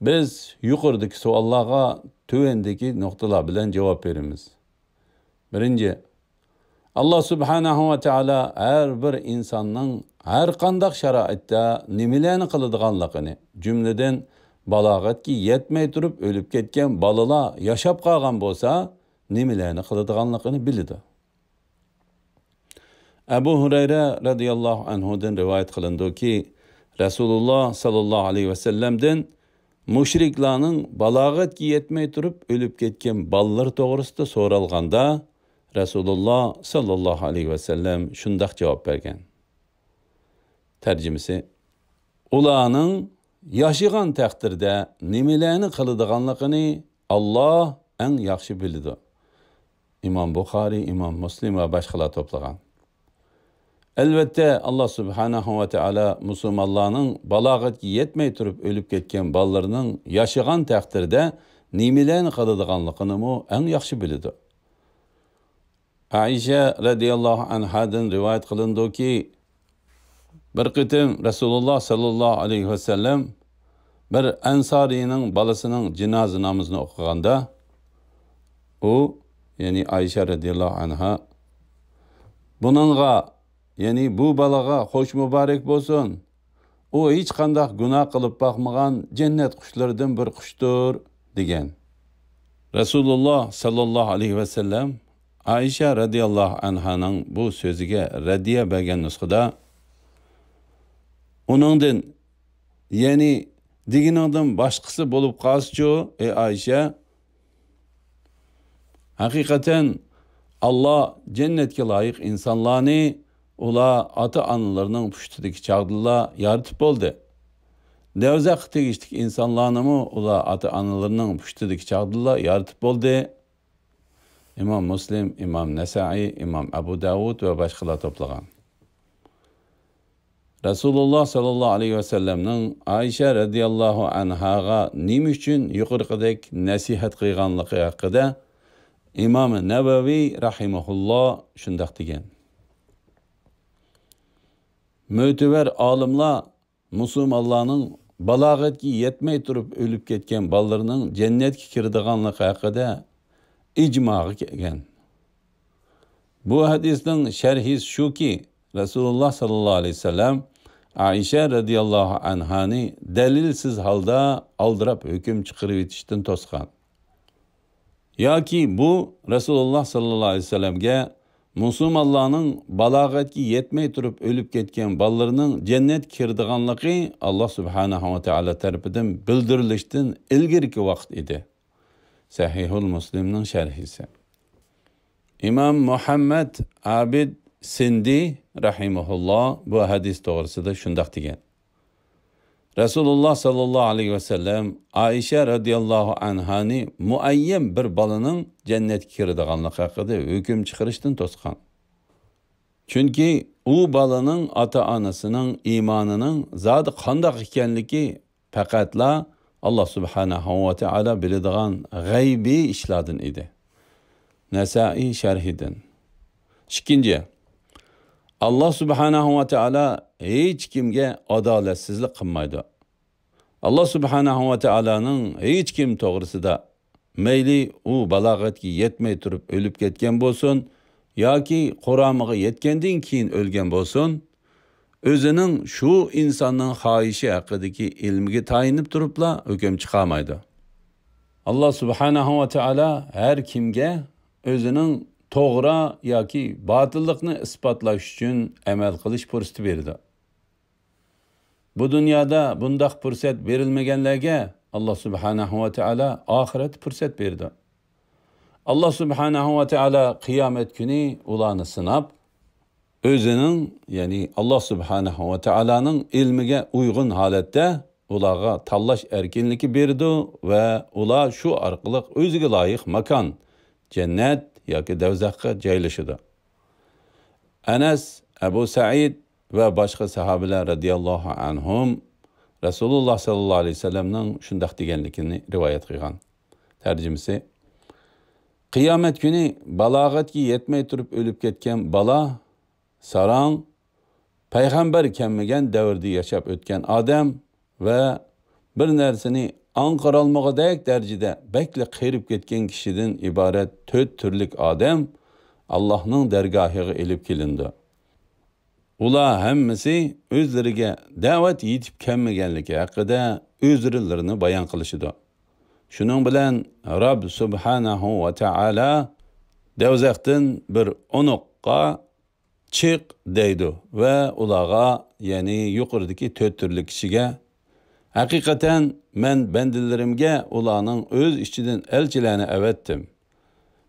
بىز يۇقىرىدىكى سوئاللارغا تۆۋەندىكى نۇقتىلار بىلەن جاۋاب بېرىمىز. بىرىنچى، ئاللا سۇبھانەھۇ ۋە تائالا ھەر بىر ئىنساننىڭ ھەر قانداق شارائىتتا نېمىلەرنى قىلىدىغانلىقىنى، جۈملىدىن بالاغەتكە يەتمەي تۇرۇپ ئۆلۈپ كەتكەن بالىلار ياشاپ قالغان بولسا، نېمىلەرنى قىلىدىغانلىقىنى بىلىدۇ. ئەبۇ ھۇرەيرە رەزىياللاھۇ ئەنھۇدىن رىۋايەت قىلىنىدۇكى، رەسۇلۇللا ساللاللاھۇ ئەلەيھى ۋەسەللەمدىن مۇشرىكلارنىڭ بالاغەتكە يەتمەي تۇرۇپ ئۆلۈپ كەتكەن بالىلىرى توغرىسىدا سورالغاندا، رەسۇلۇللا ساللاللاھۇ ئەلەيھى ۋەسەللەم شۇنداق جاۋاب بەرگەن. تەرجىمىسى، ئۇلارنىڭ ياشىغان تەقدىردە نېمىلەرنى قىلىدىغانلىقىنى ئاللا ئەڭ ياخشى بىلىدۇ. ئىمام بۇخارىي، ئىمام مۇسلىم ۋە باشقىلار توپلىغان. ئەلۋەتتە، ئاللا سۇبھانەھۇ ۋە تائالا مۇسۇلمانلارنىڭ بالاغەتكە يەتمەي تۇرۇپ ئۆلۈپ كەتكەن بالىلىرىنىڭ ياشىغان تەقدىردە نېمىلەرنى قىلىدىغانلىقىنىمۇ ئەڭ ياخشى بىلىدۇ. ئائىشە رەزىياللاھۇ ئەنھادىن رىۋايەت قىلىنىدۇكى، بىر قېتىم رەسۇلۇللا ساللاللاھۇ ئەلەيھى ۋەسەللەم بىر ئەنسارىينىڭ بالىسىنىڭ جىنازا نامىزىنى ئوقۇغاندا، ئۇ، يەنى ئائىشە رەزىياللاھۇ ئەنھا، بۇنىڭغا، يەنى بۇ بالىغا خوش مۇبارەك بولسۇن، ئۇ ھېچقانداق گۇناھ قىلىپ باقمىغان جەننەت قۇشلىرىدىن بىر قۇشتۇر، دېگەن. رەسۇلۇللا ساللاللاھۇ ئەلەيھى ۋەسەللەم ئائىشە رەزىياللاھۇ ئەنھانىڭ بۇ سۆزىگە رەددىيە بەرگەن نۇسخىدا، ئۇنىڭدىن، يەنى دېگىنىڭدىن باشقىسى بولۇپ قالسىچۇ، ئەي ئائىشە؟ ھەقىقەتەن، ئاللا جەننەتكە لايىق ئىنسانلارنى ئۇلار ئاتا-ئانىلىرىنىڭ پۇشتىدىكى چاغدىلا يارىتىپ بولدى. دەۋزەخكە تېگىشلىك ئىنسانلارنىمۇ ئۇلار ئاتا-ئانىلىرىنىڭ پۇشتىدىكى چاغدىلا يارىتىپ بولدى. ئىمام مۇسلىم، ئىمام نەسائىي، ئىمام ئەبۇ داۋۇد ۋە باشقىلار توپلىغان. رەسۇلۇللا ساللاللاھۇ ئەلەيھى ۋەسەللەمنىڭ ئائىشە رەزىياللاھۇ ئەنھاغا نېمە ئۈچۈن يۇقىرىقىدەك نەسىھەت قىلغانلىقى ھەققىدە ئىمام نەۋەۋى رەھىمەھۇللا شۇنداق دېگەن: مۆتىۋەر ئالىملار مۇسۇلمانلارنىڭ بالاغەتكە يەتمەي تۇرۇپ ئۆلۈپ كەتكەن بالىلىرىنىڭ جەننەتكە كىرىدىغانلىقى ھەققىدە ئىجماغا كەلگەن. بۇ ھەدىسنىڭ شەرھى شۇكى، رەسۇلۇللا ساللاللاھۇ ئەلەيھى ۋەسەللەم ئائىشە رەزىياللاھۇ ئەنھانى دەلىلسىز ھالدا ئالدىراپ ھۆكۈم چىقىرىۋېتىشتىن توسقان. ياكى بۇ رەسۇلۇللا ساللاللاھۇ ئەلەيھى ۋەسەللەمگە مۇسۇلمانلارنىڭ بالاغەتكە يەتمەي تۇرۇپ ئۆلۈپ كەتكەن بالىلىرىنىڭ جەننەتكە كىرىدىغانلىقى ئاللا سۇبھانەھۇ ۋە تائالا تەرىپىدىن بىلدۈرۈلۈشتىن ئىلگىرىكى ۋاقىت ئىدى. سەھىھۇل مۇسلىمنىڭ شەرھىسى. ئىمام مۇھەممەد ئابىد سىندى رەھىمەھۇللا بۇ ھەدىس توغرىسىدا شۇنداق دېگەن: رەسۇلۇللا ساللاللاھۇ ئەلەيھى ۋەسەللەم ئائىشە رەزىياللاھۇ ئەنھانى مۇئەييەن بىر بالىنىڭ جەننەتكە كىرىدىغانلىقى ھەققىدە ھۆكۈم چىقىرىشتىن توسقان. چۈنكى ئۇ بالىنىڭ ئاتا-ئانىسىنىڭ ئىمانىنىڭ زادى قانداق ئىكەنلىكى پەقەتلا ئاللا سۇبھانەھۇ ۋە تائالا بىلىدىغان غەيبىي ئىشلاردىن ئىدى. نەسائىي شەرھىدىن. ئىككىنچى، ئاللا سۇبھانەھۇ ۋە تائالا ھېچ كىمگە ئادالەتسىزلىك قىلمايدۇ. ئاللا سۇبھانەھۇ ۋە تائالانىڭ ھېچ كىم توغرىسىدا، مەيلى ئۇ بالاغەتكە يەتمەي تۇرۇپ ئۆلۈپ كەتكەن بولسۇن ياكى قۇرامىغا يەتكەندىن كېيىن ئۆلگەن بولسۇن، ئۆزىنىڭ شۇ ئىنساننىڭ خاھىشى ھەققىدىكى ئىلمىگە تايىنىپ تۇرۇپلا ھۆكۈم چىقارمايدۇ. ئاللا سۇبھانەھۇ ۋە تائالا ھەر كىمگە ئۆزىنىڭ توغرا ياكى باتىللىقنى ئىسپاتلاش ئۈچۈن ئەمەل قىلىش پۇرسىتى بېرىدۇ. بۇ دۇنيادا بۇنداق پۇرسەت بېرىلمىگەنلەرگە ئاللا سۇبھانەھۇ ۋە تائالا ئاخىرەتتە پۇرسەت بېرىدۇ. ئاللا سۇبھانەھۇ ۋە تائالا قىيامەت كۈنى ئۇلارنى سىناپ، ئۆزىنىڭ، يەنى ئاللا سۇبھانەھۇ ۋە تائالانىڭ ئىلمىگە ئۇيغۇن ھالەتتە ئۇلارغا تاللاش ئەركىنلىكى بېرىدۇ ۋە ئۇلار شۇ ئارقىلىق ئۆزىگە لايىق ماكان، جەننەت ياكى دەۋزەخكە جايلىشىدۇ. ئەنەس، ئەبۇ سەئىد ۋە باشقا ساھابىلەر رەزىياللاھۇ ئەنھۇم رەسۇلۇللا ساللاللاھۇ ئەلەيھى ۋەسەللەمنىڭ شۇنداق دېگەنلىكىنى رىۋايەت قىلغان. تەرجىمىسى: قىيامەت كۈنى بالاغەتكە يەتمەي تۇرۇپ ئۆلۈپ كەتكەن بالا ساراڭ، پەيغەمبەر كەلمىگەن دەۋردە ياشاپ ئۆتكەن ئادەم ۋە بىر نەرسىنى ئاڭقىرالمىغۇدەك دەرىجىدە بەكلا قېرىپ كەتكەن كىشىدىن ئىبارەت تۆت تۈرلۈك ئادەم ئاللاھنىڭ دەرگاھىغا ئېلىپ كېلىنىدۇ. ئۇلار ھەممىسى ئۆزلىرىگە دەۋەت يېتىپ كەلمىگەنلىكى ھەققىدە ئۆزرىلىرىنى بايان قىلىشىدۇ. شۇنىڭ بىلەن رەب سۇبھانەھۇ ۋە تائالا دەۋزەختىن بىر ئۇنۇققا چىق دەيدۇ ۋە ئۇلارغا، يەنى يۇقىرىدىكى تۆت تۈرلۈك كىشىگە، ھەقىقەتەن مەن بەندىلىرىمگە ئۇلارنىڭ ئۆز ئىچىدىن ئەلچىلەرنى ئەۋەتتىم.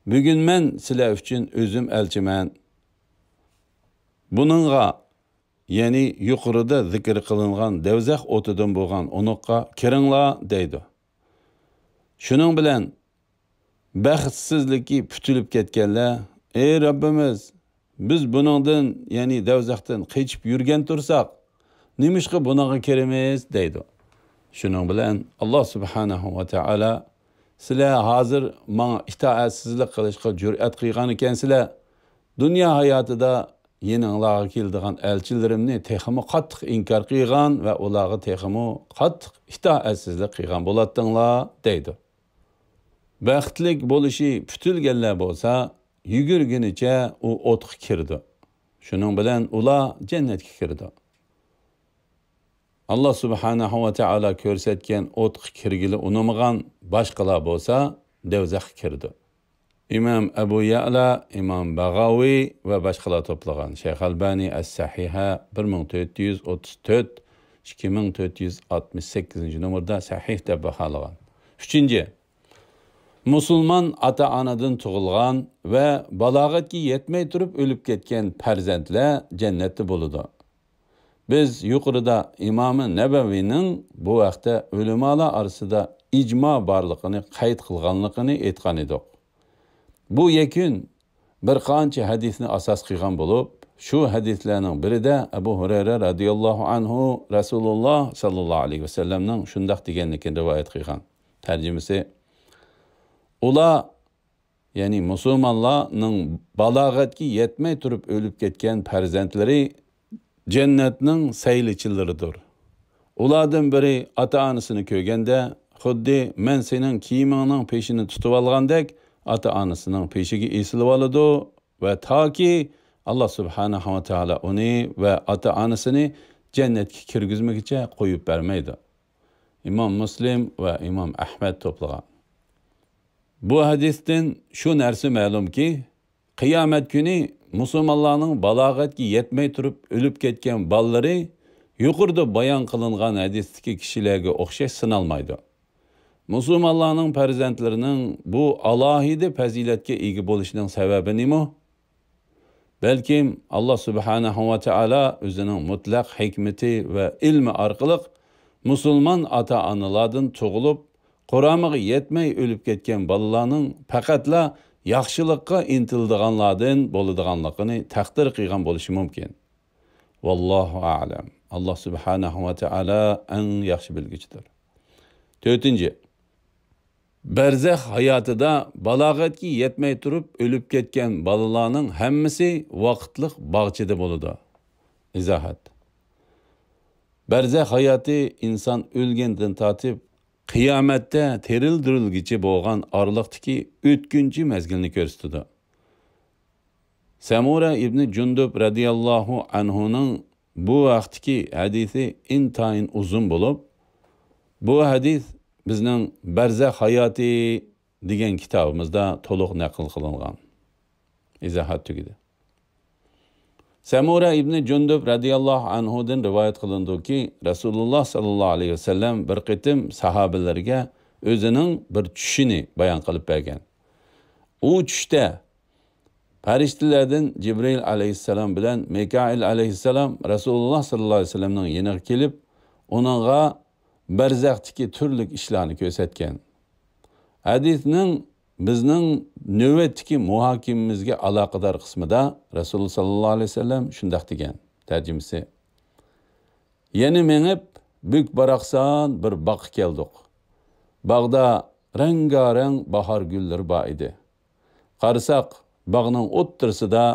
بۈگۈن مەن سىلەر ئۈچۈن ئۆزۈم ئەلچىمەن. بۇنىڭغا، يەنى يۇقىرىدا زىكىر قىلىنغان دەۋزەخ ئوتىدىن بولغان ئۇنۇققا كىرىڭلار دەيدۇ. شۇنىڭ بىلەن بەختسىزلىكى پۈتۈلۈپ كەتكەنلەر، ئەي رەببىمىز، بىز بۇنىڭدىن، يەنى دەۋزەختىن قېچىپ يۈرگەن تۇرساق، نېمىشقا بۇنىڭغا كىرىمىز دەيدۇ. شۇنىڭ بىلەن ئاللا سۇبھانەھۇ ۋە تائالا، سىلەر ھازىر ماڭا ئىتائەتسىزلىك قىلىشقا جۈرئەت قىلغان ئىكەنسىلەر، دۇنيا ھاياتىدا يېنىڭلارغا كېلىدىغان ئەلچىلىرىمنى تېخىمۇ قاتتىق ئىنكار قىلغان ۋە ئۇلارغا تېخىمۇ قاتتىق ئىتائەتسىزلىك قىلغان بولاتتىڭلار دەيدۇ. بەختلىك بولۇشى پۈتۈلگەنلەر بولسا يۈگۈرگىنىچە ئۇ ئوتقا كىرىدۇ. شۇنىڭ بىلەن ئۇلار جەننەتكە كىرىدۇ. ئاللا سۇبھانەھۇ ۋە تائالا كۆرسەتكەن ئوتقا كىرگىلى ئۇنىمىغان باشقىلار بولسا دەۋزەخكە كىرىدۇ. ئىمام ئەبۇ يەئلا، ئىمام باغاۋى ۋە باشقىلار توپلىغان، شەيخ ئەلبانى ئەس سەھىھە بىر مىڭ تۆت يۈز ئوتتۇز تۆت، ئىككى مىڭ تۆت يۈز ئاتمىش سەككىزىنچى نومۇردا سەھىھ دەپ باھالىغان. ئۈچىنچى، مۇسۇلمان ئاتا-ئانىدىن تۇغۇلغان ۋە بالاغەتكە يەتمەي تۇرۇپ ئۆلۈپ كەتكەن پەرزەنتلەر جەننەتتە بولىدۇ. بىز يۇقىرىدا ئىمامى نەۋەۋىنىڭ بۇ ھەقتە ئۆلىمالار ئارىسىدا ئىجما بارلىقىنى قەيت قىلغانلىقىنى ئېيتقان ئىدۇق. بۇ يەكۈن بىر قانچە ھەدىسنى ئاساس قىلغان بولۇپ، شۇ ھەدىسلەرنىڭ بىرىدە ئەبۇ ھۇرەيرە رەزىياللاھۇ ئەنھۇ رەسۇلۇللا ساللاللاھۇ ئەلەيھى ۋەسەللەمنىڭ شۇنداق دېگەنلىكىنى رىۋايەت قىلغان. تەرجىمىسى، ئۇلار، يەنى مۇسۇلمانلارنىڭ بالاغەتكە يەتمەي تۇرۇپ ئۆلۈپ كەتكەن پەرزەنتلىرى جەننەتنىڭ سەيلىچىلىرىدۇر. ئۇلاردىن بىرى ئاتا-ئانىسىنى كۆرگەندە، خۇددى مەن سېنىڭ كىيىمىڭنىڭ پېشىنى تۇتۇۋالغاندەك، ئاتا-ئانىسىنىڭ پېشىگە ئېسىلىۋالىدۇ ۋە تاكى ئاللا سۇبھانەھۇ ۋە تائالا ئۇنى ۋە ئاتا-ئانىسىنى جەننەتكە كىرگۈزمىگۈچە قويۇپ بەرمەيدۇ. ئىمام مۇسلىم ۋە ئىمام ئەھمەد توپلىغان. بۇ ھەدىستىن شۇ نەرسە مەلۇمكى، قىيامەت كۈنى مۇسۇلمانلارنىڭ بالاغەتكە يەتمەي تۇرۇپ ئۆلۈپ كەتكەن بالىلىرى يۇقىرىدا بايان قىلىنغان ھەدىستىكى كىشىلەرگە ئوخشاش سىنالمايدۇ. مۇسۇلمانلارنىڭ پەرزەنتلىرىنىڭ بۇ ئالاھىدە پەزىلەتكە ئىگە بولۇشىنىڭ سەۋەبى نېمە؟ بەلكىم، ئاللا سۇبھانەھۇ ۋە تائالا ئۆزىنىڭ مۇتلەق ھېكمىتى ۋە ئىلمى ئارقىلىق مۇسۇلمان ئاتا-ئانىلاردىن تۇغۇلۇپ، قۇرامىغا يەتمەي ئۆلۈپ كەتكەن بالىلارنىڭ پەقەتلا ياخشىلىققا ئىنتىلىدىغانلاردىن بولىدىغانلىقىنى تەقدىر قىلغان بولۇشى مۇمكىن. ۋاللاھۇ ئەلەم. ئاللا سۇبھانەھۇ ۋە تائالا ئەڭ ياخشى بىلگۈچىدۇر. تۆتىنچى، بەرزەخ ھاياتىدا بالاغەتكە يەتمەي تۇرۇپ ئۆلۈپ كەتكەن بالىلارنىڭ ھەممىسى ۋاقىتلىق باغچىدا بولىدۇ. ئىزاھات. بەرزەخ ھاياتى ئىنسان ئۆلگەندىن تارتىپ قىيامەتتە تىرىلدۈرۈلگۈچە بولغان ئارىلىقتىكى ئۆتكۈنچى مەزگىلنى كۆرسىتىدۇ. سەمۇرە ئىبنى جۇندۇب رەزىياللاھۇ ئەنھۇنىڭ بۇ ھەقتىكى ھەدىسى ئىنتايىن ئۇزۇن بولۇپ، بۇ ھەدىس بىزنىڭ بەرزەخ ھاياتى دېگەن كىتابىمىزدا تولۇق نەقىل قىلىنغان. ئىزاھات تۈگىدى. سەمۇرە ئىبنى جۇندۇب رەزىياللاھۇ ئەنھۇدىن رىۋايەت قىلىنىدۇكى، رەسۇلۇللا ساللاللاھۇ ئەلەيھى ۋەسەللەم بىر قېتىم ساھابىلەرگە ئۆزىنىڭ بىر چۈشىنى بايان قىلىپ بەرگەن. ئۇ چۈشتە پەرىشتىلەردىن جىبرىئىل ئەلەيھىسسالام بىلەن مىكائىل ئەلەيھىسسالام رەسۇلۇللا ساللاللاھۇ ئەلەيھى ۋەسەللەمنىڭ يېنىغا كېلىپ، ئۇنىڭغا بەرزەختىكى تۈرلۈك ئىشلارنى كۆرسەتكەن. ھەدىسنىڭ بىزنىڭ نۆۋەتتىكى مۇھاكىمىمىزگە ئالاقىدار قىسمىدا رەسۇل ساللاللاھۇ ئەلەيھى ۋەسەللەم شۇنداق دېگەن، تەرجىمىسى، يەنە مېڭىپ، بۈك-باراقسان بىر باغقا كەلدۇق. باغدا رەڭگارەڭ باھار گۈللىرى بار ئىدى. قارىساق، باغنىڭ ئوتتۇرىسىدا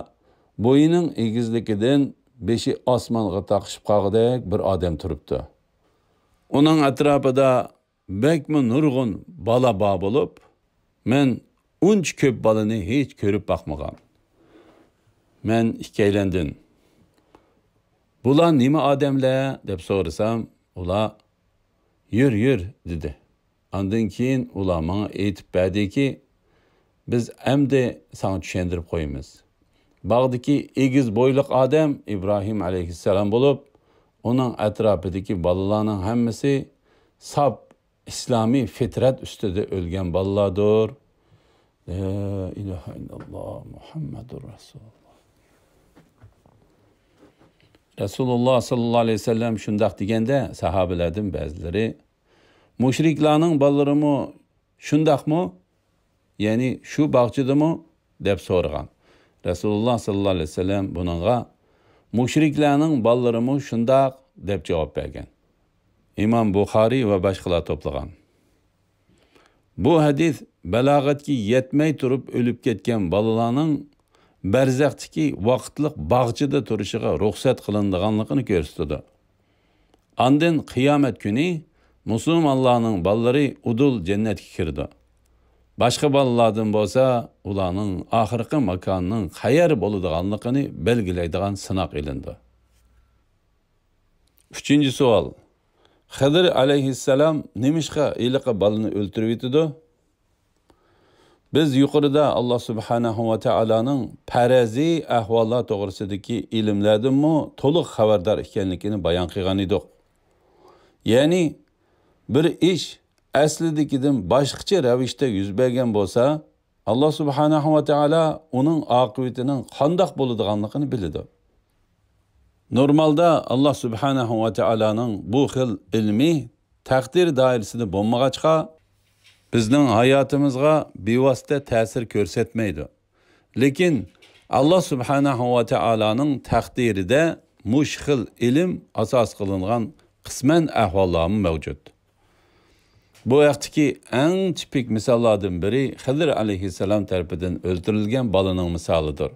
بويىنىڭ ئېگىزلىكىدىن بېشى ئاسمانغا تاقىشىپ قالغۇدەك بىر ئادەم تۇرۇپتۇ. ئۇنىڭ ئەتراپىدا بەكمۇ نۇرغۇن بالا بار بولۇپ، مەن ئۇنچە كۆپ بالىنى ھېچ كۆرۈپ باقمىغان. مەن ئىككىيلەندىن، بۇلار نېمە ئادەملەر؟ دەپ سورىسام، ئۇلار، «يۈر، يۈر» دېدى. ئاندىن كېيىن ئۇلار ماڭا ئېيتىپ بەردىكى، «بىز ئەمدى ساڭا چۈشەندۈرۈپ قويىمىز. باغدىكى ئېگىز بويلۇق ئادەم ئىبراھىم ئەلەيھىسسالام بولۇپ، ئۇنىڭ ئەتراپىدىكى بالىلارنىڭ ھەممىسى ساپ ئىسلامىي فىترەت ئۈستىدە ئۆلگەن بالىلاردۇر.» لا ئىلاھە ئىللاللا مۇھەممەدۇر رەسۇلۇللا. رەسۇلۇللا ساللاللاھۇ ئەلەيھى ۋەسەللەم شۇنداق دېگەندە، ساھابىلەردىن بەزىلىرى، «مۇشرىكلارنىڭ بالىلىرىمۇ شۇنداقمۇ؟ يەنى شۇ باغچىدىمۇ؟» دەپ سورىغان. رەسۇلۇللا ساللاللاھۇ ئەلەيھى ۋەسەللەم بۇنىڭغا، «مۇشرىكلارنىڭ بالىلىرىمۇ شۇنداق» دەپ جاۋاب بەرگەن. ئىمام بۇخارىي ۋە باشقىلار توپلىغان. بۇ ھەدىس بالاغەتكە يەتمەي تۇرۇپ ئۆلۈپ كەتكەن بالىلارنىڭ بەرزەختىكى ۋاقىتلىق باغچىدا تۇرۇشىغا رۇخسەت قىلىنىدىغانلىقىنى كۆرسىتىدۇ. ئاندىن قىيامەت كۈنى مۇسۇلمانلارنىڭ بالىلىرى ئۇدۇل جەننەتكە كىرىدۇ. باشقا بالىلاردىن بولسا ئۇلارنىڭ ئاخىرقى ماكانىنىڭ قەيەر بولىدىغانلىقىنى بەلگىلەيدىغان سىناق ئېلىندى. ئۈچىنچى سوئال. خىدىر ئەلەيھىسسالام نېمىشقا ھېلىقى بالىنى ئۆلتۈرۈۋېتىدۇ؟ بىز يۇقىرىدا ئاللا سۇبھانەھۇ ۋە تائالانىڭ پەرەزىي ئەھۋاللار توغرىسىدىكى ئىلىملەردىنمۇ تولۇق خەۋەردار ئىكەنلىكىنى بايان قىلغان ئىدۇق. يەنى، بىر ئىش ئەسلىدىكىدىن باشقىچە رەۋىشتە يۈز بەرگەن بولسا، ئاللا سۇبھانەھۇ ۋە تائالا ئۇنىڭ ئاقىۋىتىنىڭ قانداق بولىدىغانلىقىنى بىلىدۇ. نورمالدا ئاللا سۇبھانەھۇ ۋە تائالانىڭ بۇ خىل ئىلمى تەقدىر دائىرىسىدە بولمىغاچقا، بىزنىڭ ھاياتىمىزغا بىۋاسىتە تەسىر كۆرسەتمەيدۇ. لېكىن ئاللا سۇبھانەھۇ ۋە تائالانىڭ تەقدىرىدە مۇشۇ خىل ئىلىم ئاساس قىلىنغان قىسمەن ئەھۋاللارمۇ مەۋجۇت. بۇ ھەقتىكى ئەڭ تىپىك مىساللاردىن بىرى خىزىر ئەلەيھىسسالام تەرىپىدىن ئۆلتۈرۈلگەن بالىنىڭ مىسالىدۇر.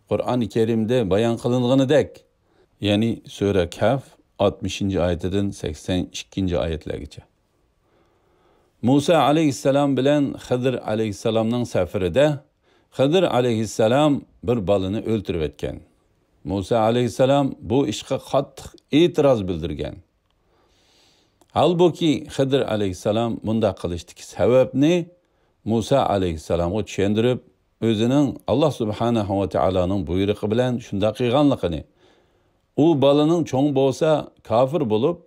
قۇرئان كەرىمدە بايان قىلىنغىنىدەك، يەنى سۈرە كەھف ئاتمىشىنچى ئايىتىدىن سەكسەن ئىككىنچى ئايەتلەرگىچە. مۇسا ئەلەيھىسسالام بىلەن خىزىر ئەلەيھىسسالامنىڭ سەپىرىدە خىزىر ئەلەيھىسسالام بىر بالىنى ئۆلتۈرۈۋەتكەن. مۇسا ئەلەيھىسسالام بۇ ئىشقا قاتتىق ئېتىراز بىلدۈرگەن. ھالبۇكى، خىزىر ئەلەيھىسسالام بۇنداق قىلىشتىكى سەۋەبنى مۇسا ئەلەيھىسسالامغا چۈشەندۈرۈپ، ئۆزىنىڭ ئاللا سۇبھانەھۇ ۋە تائالانىڭ بۇيرۇقى بىلەن شۇنداق قىلغانلىقىنى، ئۇ بالىنىڭ چوڭ بولسا كاپىر بولۇپ،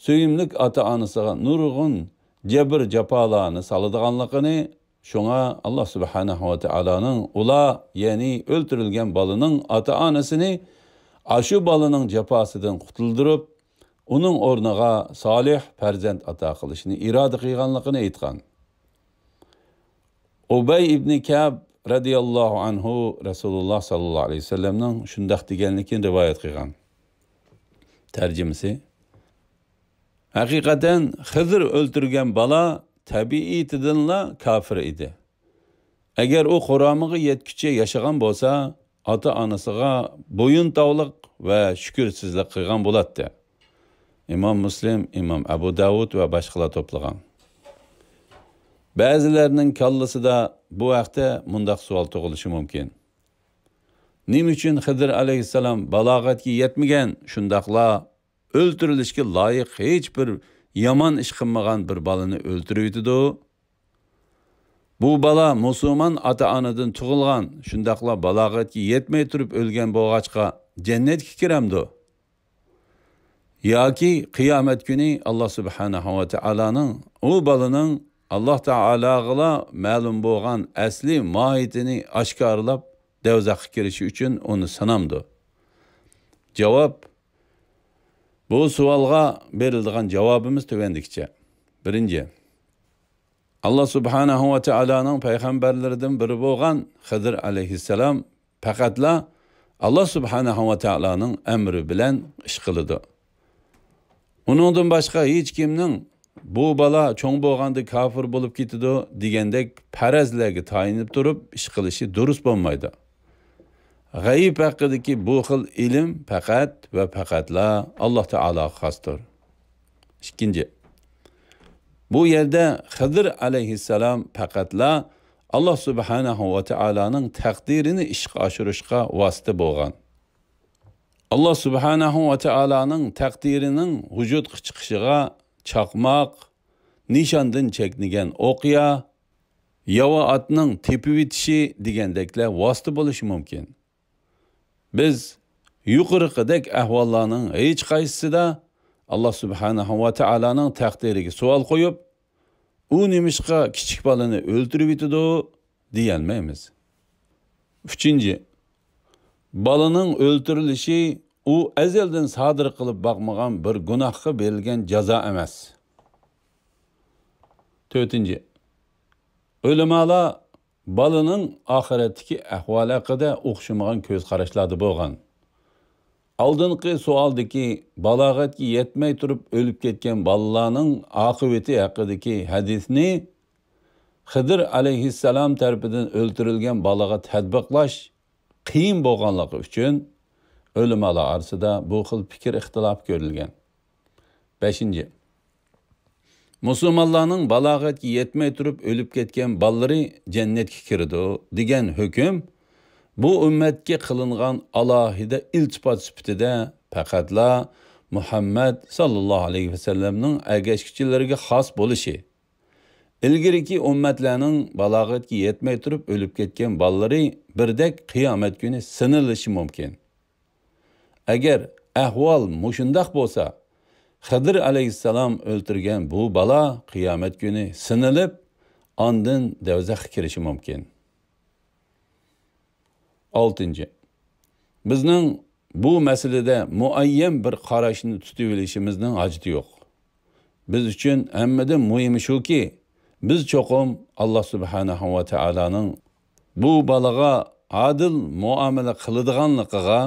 سۆيۈملۈك ئاتا-ئانىسىغا نۇرغۇن جەبىر-جاپالارنى سالىدىغانلىقىنى، شۇڭا ئاللا سۇبھانەھۇ ۋە تائالانىڭ ئۇلار، يەنى ئۆلتۈرۈلگەن بالىنىڭ ئاتا-ئانىسىنى ئاشۇ بالىنىڭ جاپاسىدىن قۇتۇلدۇرۇپ، ئۇنىڭ ئورنىغا سالىھ پەرزەنت ئاتا قىلىشنى ئىرادە قىلغانلىقىنى ئېيتقان. ئۇبەي ئىبنى كەب رەزىياللاھۇ ئەنھۇ رەسۇلۇللا ساللاللاھۇ ئەلەيھى ۋەسەللەمنىڭ شۇنداق دېگەنلىكىنى رىۋايەت قىلغان. تەرجىمىسى: ھەقىقەتەن، خىزىر ئۆلتۈرگەن بالا تەبىئىتىدىنلا كاپىر ئىدى. ئەگەر ئۇ قۇرامىغا يەتكۈچە ياشىغان بولسا، ئاتا-ئانىسىغا بويۇنتاۋلىق ۋە شۈكۈرسىزلىك قىلغان بولاتتى. ئىمام مۇسلىم، ئىمام ئەبۇ داۋۇد ۋە باشقىلار توپلىغان. بەزىلەرنىڭ كاللىسىدا بۇ ھەقتە مۇنداق سوئال تۇغۇلۇشى مۇمكىن: نېمە ئۈچۈن خىزىر ئەلەيھىسسالام بالاغەتكە يەتمىگەن، شۇنداقلا ئۆلتۈرۈلۈشكە لايىق ھېچ بىر يامان ئىش قىلمىغان بىر بالىنى ئۆلتۈرۈۋېتىدۇ؟ بۇ بالا مۇسۇلمان ئاتا-ئانىدىن تۇغۇلغان، شۇنداقلا بالاغەتكە يەتمەي تۇرۇپ ئۆلگەن بولغاچقا، جەننەتكە كىرەمدۇ؟ ياكى قىيامەت كۈنى ئاللا سۇبھانەھۇ ۋە تائالانىڭ ئۇ بالىنىڭ ئاللا تائالاغىلا مەلۇم بولغان ئەسلى ماھىيىتىنى ئاشكارىلاپ، دەۋزەخكە كىرىشى ئۈچۈن ئۇنى سىنامدۇ؟ جاۋاب: بۇ سوئالغا بېرىلىدىغان جاۋابىمىز تۆۋەندىكىچە. بىرىنچى، ئاللا سۇبھانەھۇ ۋە تائالانىڭ پەيغەمبەرلىرىدىن بىرى بولغان خىزىر ئەلەيھىسسالام پەقەتلا ئاللا سۇبھانەھۇ ۋە تائالانىڭ ئەمرى بىلەن ئىش قىلىدۇ. ئۇنىڭدىن باشقا ھېچكىمنىڭ «بۇ بالا چوڭ بولغاندا كاپىر بولۇپ كېتىدۇ» دېگەندەك پەرەزلەرگە تايىنىپ تۇرۇپ ئىش قىلىشى دۇرۇس بولمايدۇ. غەيىب ھەققىدىكى بۇ خىل ئىلىم پەقەت ۋە پەقەتلا ئاللا تائالاغا خاستۇر. ئىككىنچى، بۇ يەردە خىزىر ئەلەيھىسسالام پەقەتلا ئاللا سۇبھانەھۇ ۋە تائالانىڭ تەقدىرىنى ئىشقا ئاشۇرۇشقا ۋاسىتە بولغان. ئاللا سۇبھانەھۇ ۋە تائالانىڭ تەقدىرىنىڭ ۋۇجۇدقا چىقىشىغا چاقماق، نىشاندىن چەكنىگەن ئوقيا، ياۋا ئاتنىڭ تېپىۋېتىشى دېگەندەكلەر ۋاسىتە بولۇشى مۇمكىن. بىز يۇقىرىقىدەك ئەھۋاللارنىڭ ھېچقايسىسىدا ئاللا سۇبھانەھۇ ۋە تائالانىڭ تەقدىرىگە سوئال قويۇپ، ئۇ نېمىشقا كىچىك بالىنى ئۆلتۈرۈۋېتىدۇ؟ دېيەلمەيمىز. ئۈچىنچى، بالىنىڭ ئۆلتۈرۈلۈشى ئۇ ئەزەلدىن سادىر قىلىپ باقمىغان بىر گۇناھقا بېرىلگەن جازا ئەمەس. تۆتىنچى، ئۆلىمالار بالىنىڭ ئاخىرەتتىكى ئەھۋالى ھەققىدە ئوخشىمىغان كۆز قاراشلاردا بولغان. ئالدىنقى سوئالدىكى بالاغەتكە يەتمەي تۇرۇپ ئۆلۈپ كەتكەن بالىلارنىڭ ئاقىۋىتى ھەققىدىكى ھەدىسنى خىدىر ئەلەيھىسسالام تەرىپىدىن ئۆلتۈرۈلگەن بالىغا تەتبىقلاش قىيىن بولغانلىقى ئۈچۈن، ئۆلىمالار ئارىسىدا بۇ خىل پىكىر ئىختىلاپى كۆرۈلگەن. بەشىنچى، مۇسۇلمانلارنىڭ بالاغەتكە يەتمەي تۇرۇپ ئۆلۈپ كەتكەن بالىلىرى جەننەتكە كىرىدۇ دېگەن ھۆكۈم بۇ ئۈممەتكە قىلىنغان ئالاھىدە ئىلتىپات سۈپىتىدە پەقەتلا مۇھەممەد ساللاللاھۇ ئەلەيھى ۋەسەللەمنىڭ ئەگەشكۈچىلىرىگە خاس بولۇشى، ئىلگىرىكى ئۈممەتلەرنىڭ بالاغەتكە يەتمەي تۇرۇپ ئۆلۈپ كەتكەن بالىلىرى بىردەك قىيامەت كۈنى سىنىلىشى مۇمكىن. ئەگەر ئەھۋال مۇشۇنداق بولسا، خىدىر ئەلەيھىسسالام ئۆلتۈرگەن بۇ بالا قىيامەت كۈنى سىنىلىپ، ئاندىن دەۋزەخكە كىرىشى مۇمكىن. ئالتىنچى، بىزنىڭ بۇ مەسىلىدە مۇئەييەن بىر قاراشنى تۇتۇۋېلىشىمىزنىڭ ھاجىتى يوق. بىز ئۈچۈن ھەممىدىن مۇھىمى شۇكى، بىز چوقۇم ئاللا سۇبھانەھۇ ۋە تائالانىڭ بۇ بالىغا ئادىل مۇئامىلە قىلىدىغانلىقىغا،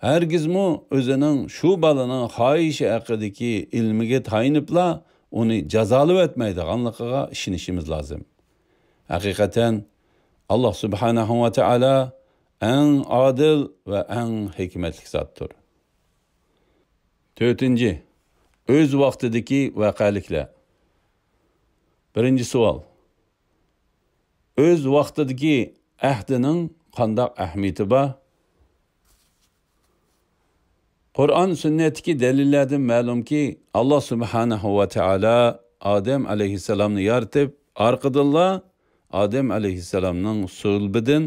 ھەرگىزمۇ ئۆزىنىڭ شۇ بالىنىڭ خاھىشى ھەققىدىكى ئىلمىگە تايىنىپلا ئۇنى جازالىۋەتمەيدىغانلىقىغا ئىشىنىشىمىز لازىم. ھەقىقەتەن، ئاللا سۇبھانەھۇ ۋە تائالا ئەڭ ئادىل ۋە ئەڭ ھېكمەتلىك زاتتۇر. تۆتىنچى، ئۆز ۋاقتىدىكى ۋەقەلىكلەر. بىرىنچى سوئال. ئۆز ۋاقتىدىكى ئەھدىنىڭ قانداق ئەھمىيىتى بار؟ قۇرئان، سۈننەتتىكى دەلىللەردىن مەلۇمكى، ئاللا سۇبھانەھۇ ۋە تائالا ئادەم ئەلەيھىسسالامنى يارىتىپ، ئارقىدىنلا ئادەم ئەلەيھىسسالامنىڭ سۇلبىدىن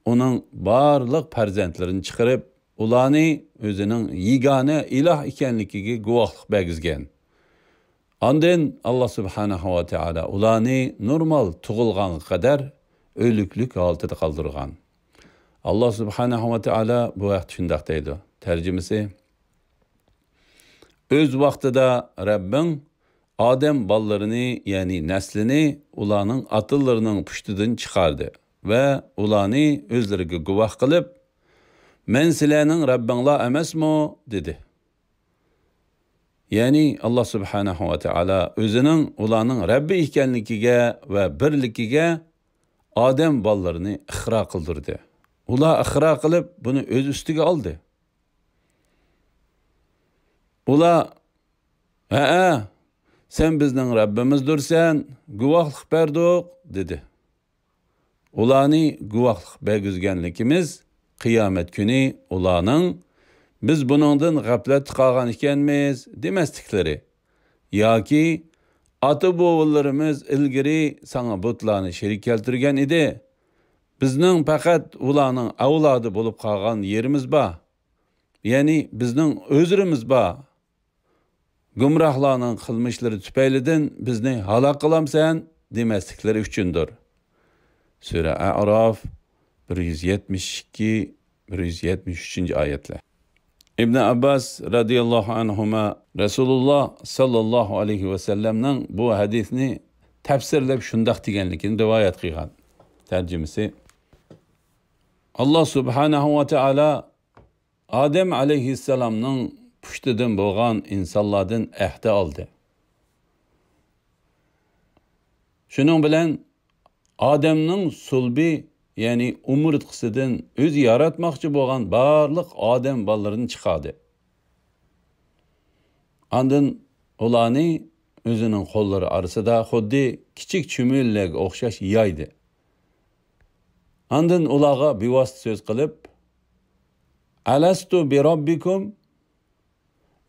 ئۇنىڭ بارلىق پەرزەنتلىرىنى چىقىرىپ، ئۇلارنى ئۆزىنىڭ يېگانە ئىلاھ ئىكەنلىكىگە گۇۋاھلىق بەرگۈزگەن. ئاندىن ئاللا سۇبھانەھۇ ۋە تائالا ئۇلارنى نورمال تۇغۇلغانغا قەدەر ئۆلۈكلۈك ھالىتىدە قالدۇرغان. ئاللا سۇبھانەھۇ ۋە تائالا بۇ ھەقتە شۇنداق دەيدۇ. تەرجىمىسى: ئۆز ۋاقتىدا رەببىڭ ئادەم بالىلىرىنى، يەنى نەسلىنى ئۇلارنىڭ ئاتىلىرىنىڭ پۇشتىدىن چىقاردى ۋە ئۇلارنى ئۆزلىرىگە گۇۋاھ قىلىپ، «مەن سىلەرنىڭ رەببىڭلار ئەمەسمۇ؟» دېدى. يەنى ئاللا سۇبھانەھۇ ۋە تائالا ئۆزىنىڭ ئۇلارنىڭ رەببى ئىكەنلىكىگە ۋە بىرلىكىگە ئادەم بالىلىرىنى ئىقرار قىلدۇردى. ئۇلار ئىقرار قىلىپ، بۇنى ئۆز ئۈستىگە ئالدى. ئۇلار، «ھەئە، سەن بىزنىڭ رەببىمىزدۇرسەن، گۇۋاھلىق بەردۇق» دېدى. ئۇلارنى گۇۋاھلىق بەرگۈزگەنلىكىمىز قىيامەت كۈنى ئۇلارنىڭ، «بىز بۇنىڭدىن غەپلەتتە قالغان ئىكەنمىز» دېمەسلىكلىرى ياكى «ئاتا-بوۋىلىرىمىز ئىلگىرى ساڭا بۇتلارنى شېرىك كەلتۈرگەن ئىدى، بىزنىڭ پەقەت ئۇلارنىڭ ئەۋلادى بولۇپ قالغان يېرىمىز بار، يەنى بىزنىڭ ئۆزرىمىز بار، گۇمراھلارنىڭ قىلمىشلىرى تۈپەيلىدىن بىزنى ھالاك قىلامسەن؟» دېمەسلىكلىرى ئۈچۈندۇر. سۈرە ئەئراف، بىر يۈز يەتمىش ئىككى، بىر يۈز يەتمىش ئۈچىنچى ئايەتلەر. ئىبن ئابباس رەزىياللاھۇ ئەنھۇما رەسۇلۇللا ساللاللاھۇ ئەلەيھى ۋەسەللەمنىڭ بۇ ھەدىسنى تەپسىرلەپ شۇنداق دېگەنلىكىنى رىۋايەت قىلغان. تەرجىمىسى: ئاللا سۇبھانەھۇ ۋە تائالا ئادەم ئەلەيھىسسالامنىڭ پۇشتىدىن بولغان ئىنسانلاردىن ئەھدە ئالدى. شۇنىڭ بىلەن ئادەمنىڭ سۇلبى، يەنى ئومۇرتقىسىدىن ئۆزى ياراتماقچى بولغان بارلىق ئادەم بالىلىرىنى چىقاردى. ئاندىن ئۇلارنى ئۆزىنىڭ قوللىرى ئارىسىدا خۇددى كىچىك چۈمۈلىلەرگە ئوخشاش يايدى. ئاندىن ئۇلارغا بىۋاسىتە سۆز قىلىپ، «ئەلەستۇ بىرەببىكۇم؟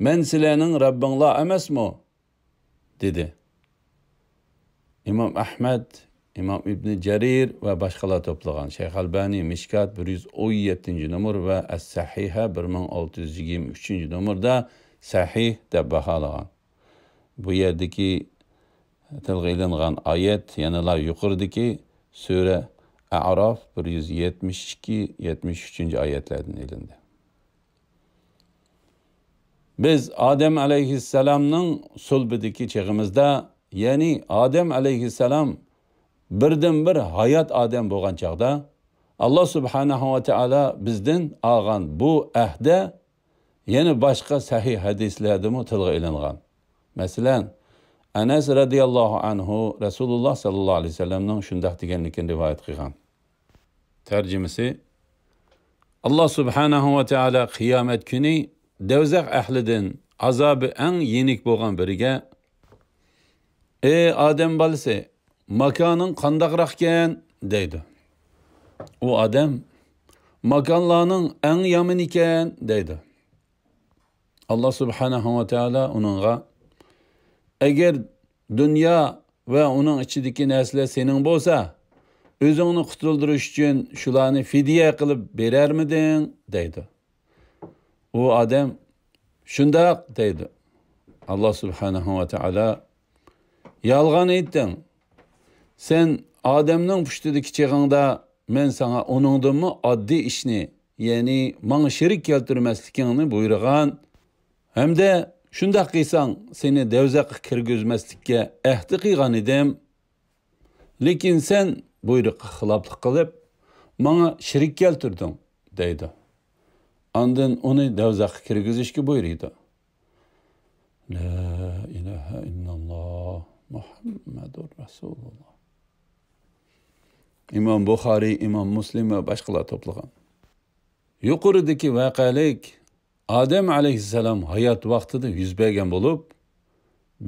مەن سىلەرنىڭ رەببىڭلار ئەمەسمۇ؟» دېدى. ئىمام ئەھمەد، ئىمام ئىبنى جەرىر ۋە باشقىلار توپلىغان. شەيخ ئەلبانى مىشكات بىر يۈز ئون يەتتىنچى نومۇر ۋە ئەس-سەھىھە بىر مىڭ ئالتە يۈز يىگىرمە ئۈچىنچى نومۇردا سەھىھ دەپ باھالىغان. بۇ يەردىكى تىلغا ئېلىنغان ئايەت يەنىلا يۇقىرىدىكى سۈرە ئەئراف بىر يۈز يەتمىش ئىككى، يەتمىش ئۈچىنچى ئايەتلەردىن ئېلىندى. بىز ئادەم ئەلەيھىسسالامنىڭ سۇلبىدىكى چېغىمىزدا، يەنى ئادەم ئەلەيھىسسالام بىردىنبىر ھايات ئادەم بولغان چاغدا، ئاللا سۇبھانەھۇ ۋە تائالا بىزدىن ئالغان بۇ ئەھدە يەنە باشقا سەھىھ ھەدىسلەردىمۇ تىلغا ئېلىنغان. مەسىلەن، ئەنەس رەزىياللاھۇ ئەنھۇ رەسۇلۇللا ساللاللاھۇ ئەلەيھى ۋەسەللەمنىڭ شۇنداق دېگەنلىكىنى رىۋايەت قىلغان. تەرجىمىسى، ئاللا سۇبھانەھۇ ۋە تائالا قىيامەت كۈنى دەۋزەخ ئەھلىدىن ئازابى ئەڭ يېنىك بولغان بىرىگە، «ئەي ئادەم بالىسى، ماكانىڭ قانداقراقكەن؟» دەيدۇ. ئۇ ئادەم، «ماكانلارنىڭ ئەڭ يامىنىكەن» دەيدۇ. ئاللا سۇبھانەھۇ ۋە تائالا ئۇنىڭغا، «ئەگەر دۇنيا ۋە ئۇنىڭ ئىچىدىكى نەرسىلەر سېنىڭ بولسا، ئۆزۈڭنى قۇتۇلدۇرۇش ئۈچۈن شۇلارنى فىدىيە قىلىپ بېرەرمىدىڭ؟» دەيدۇ. ئۇ ئادەم، «شۇنداق» دەيدۇ. ئاللا سۇبھانەھۇ ۋە تائالا، «يالغان ئېيتتىڭ. سەن ئادەمنىڭ پۇشتىدىكى چېغىڭدا مەن ساڭا ئۇنىڭدىنمۇ ئاددىي ئىشنى، يەنى ماڭا شېرىك كەلتۈرمەسلىكىڭنى بۇيرۇغان ھەمدە شۇنداق قىلساڭ سېنى دەۋزەخكە كىرگۈزمەسلىككە ئەھدى قىلغان ئىدىم. لېكىن سەن بۇيرۇققا خىلاپلىق قىلىپ، ماڭا شېرىك كەلتۈردۈڭ» دەيدۇ. ئاندىن ئۇنى دەۋزەخكە كىرگۈزۈشكە بۇيرۇيدۇ. لا ئىلاھە ئىللاللا مۇھەممەدۇر رەسۇلۇللا. ئىمام بۇخارىي، ئىمام مۇسلىم ۋە باشقىلار توپلىغان. يۇقىرىدىكى ۋەقەلىك ئادەم ئەلەيھىسسالام ھايات ۋاقتىدا يۈز بەرگەن بولۇپ،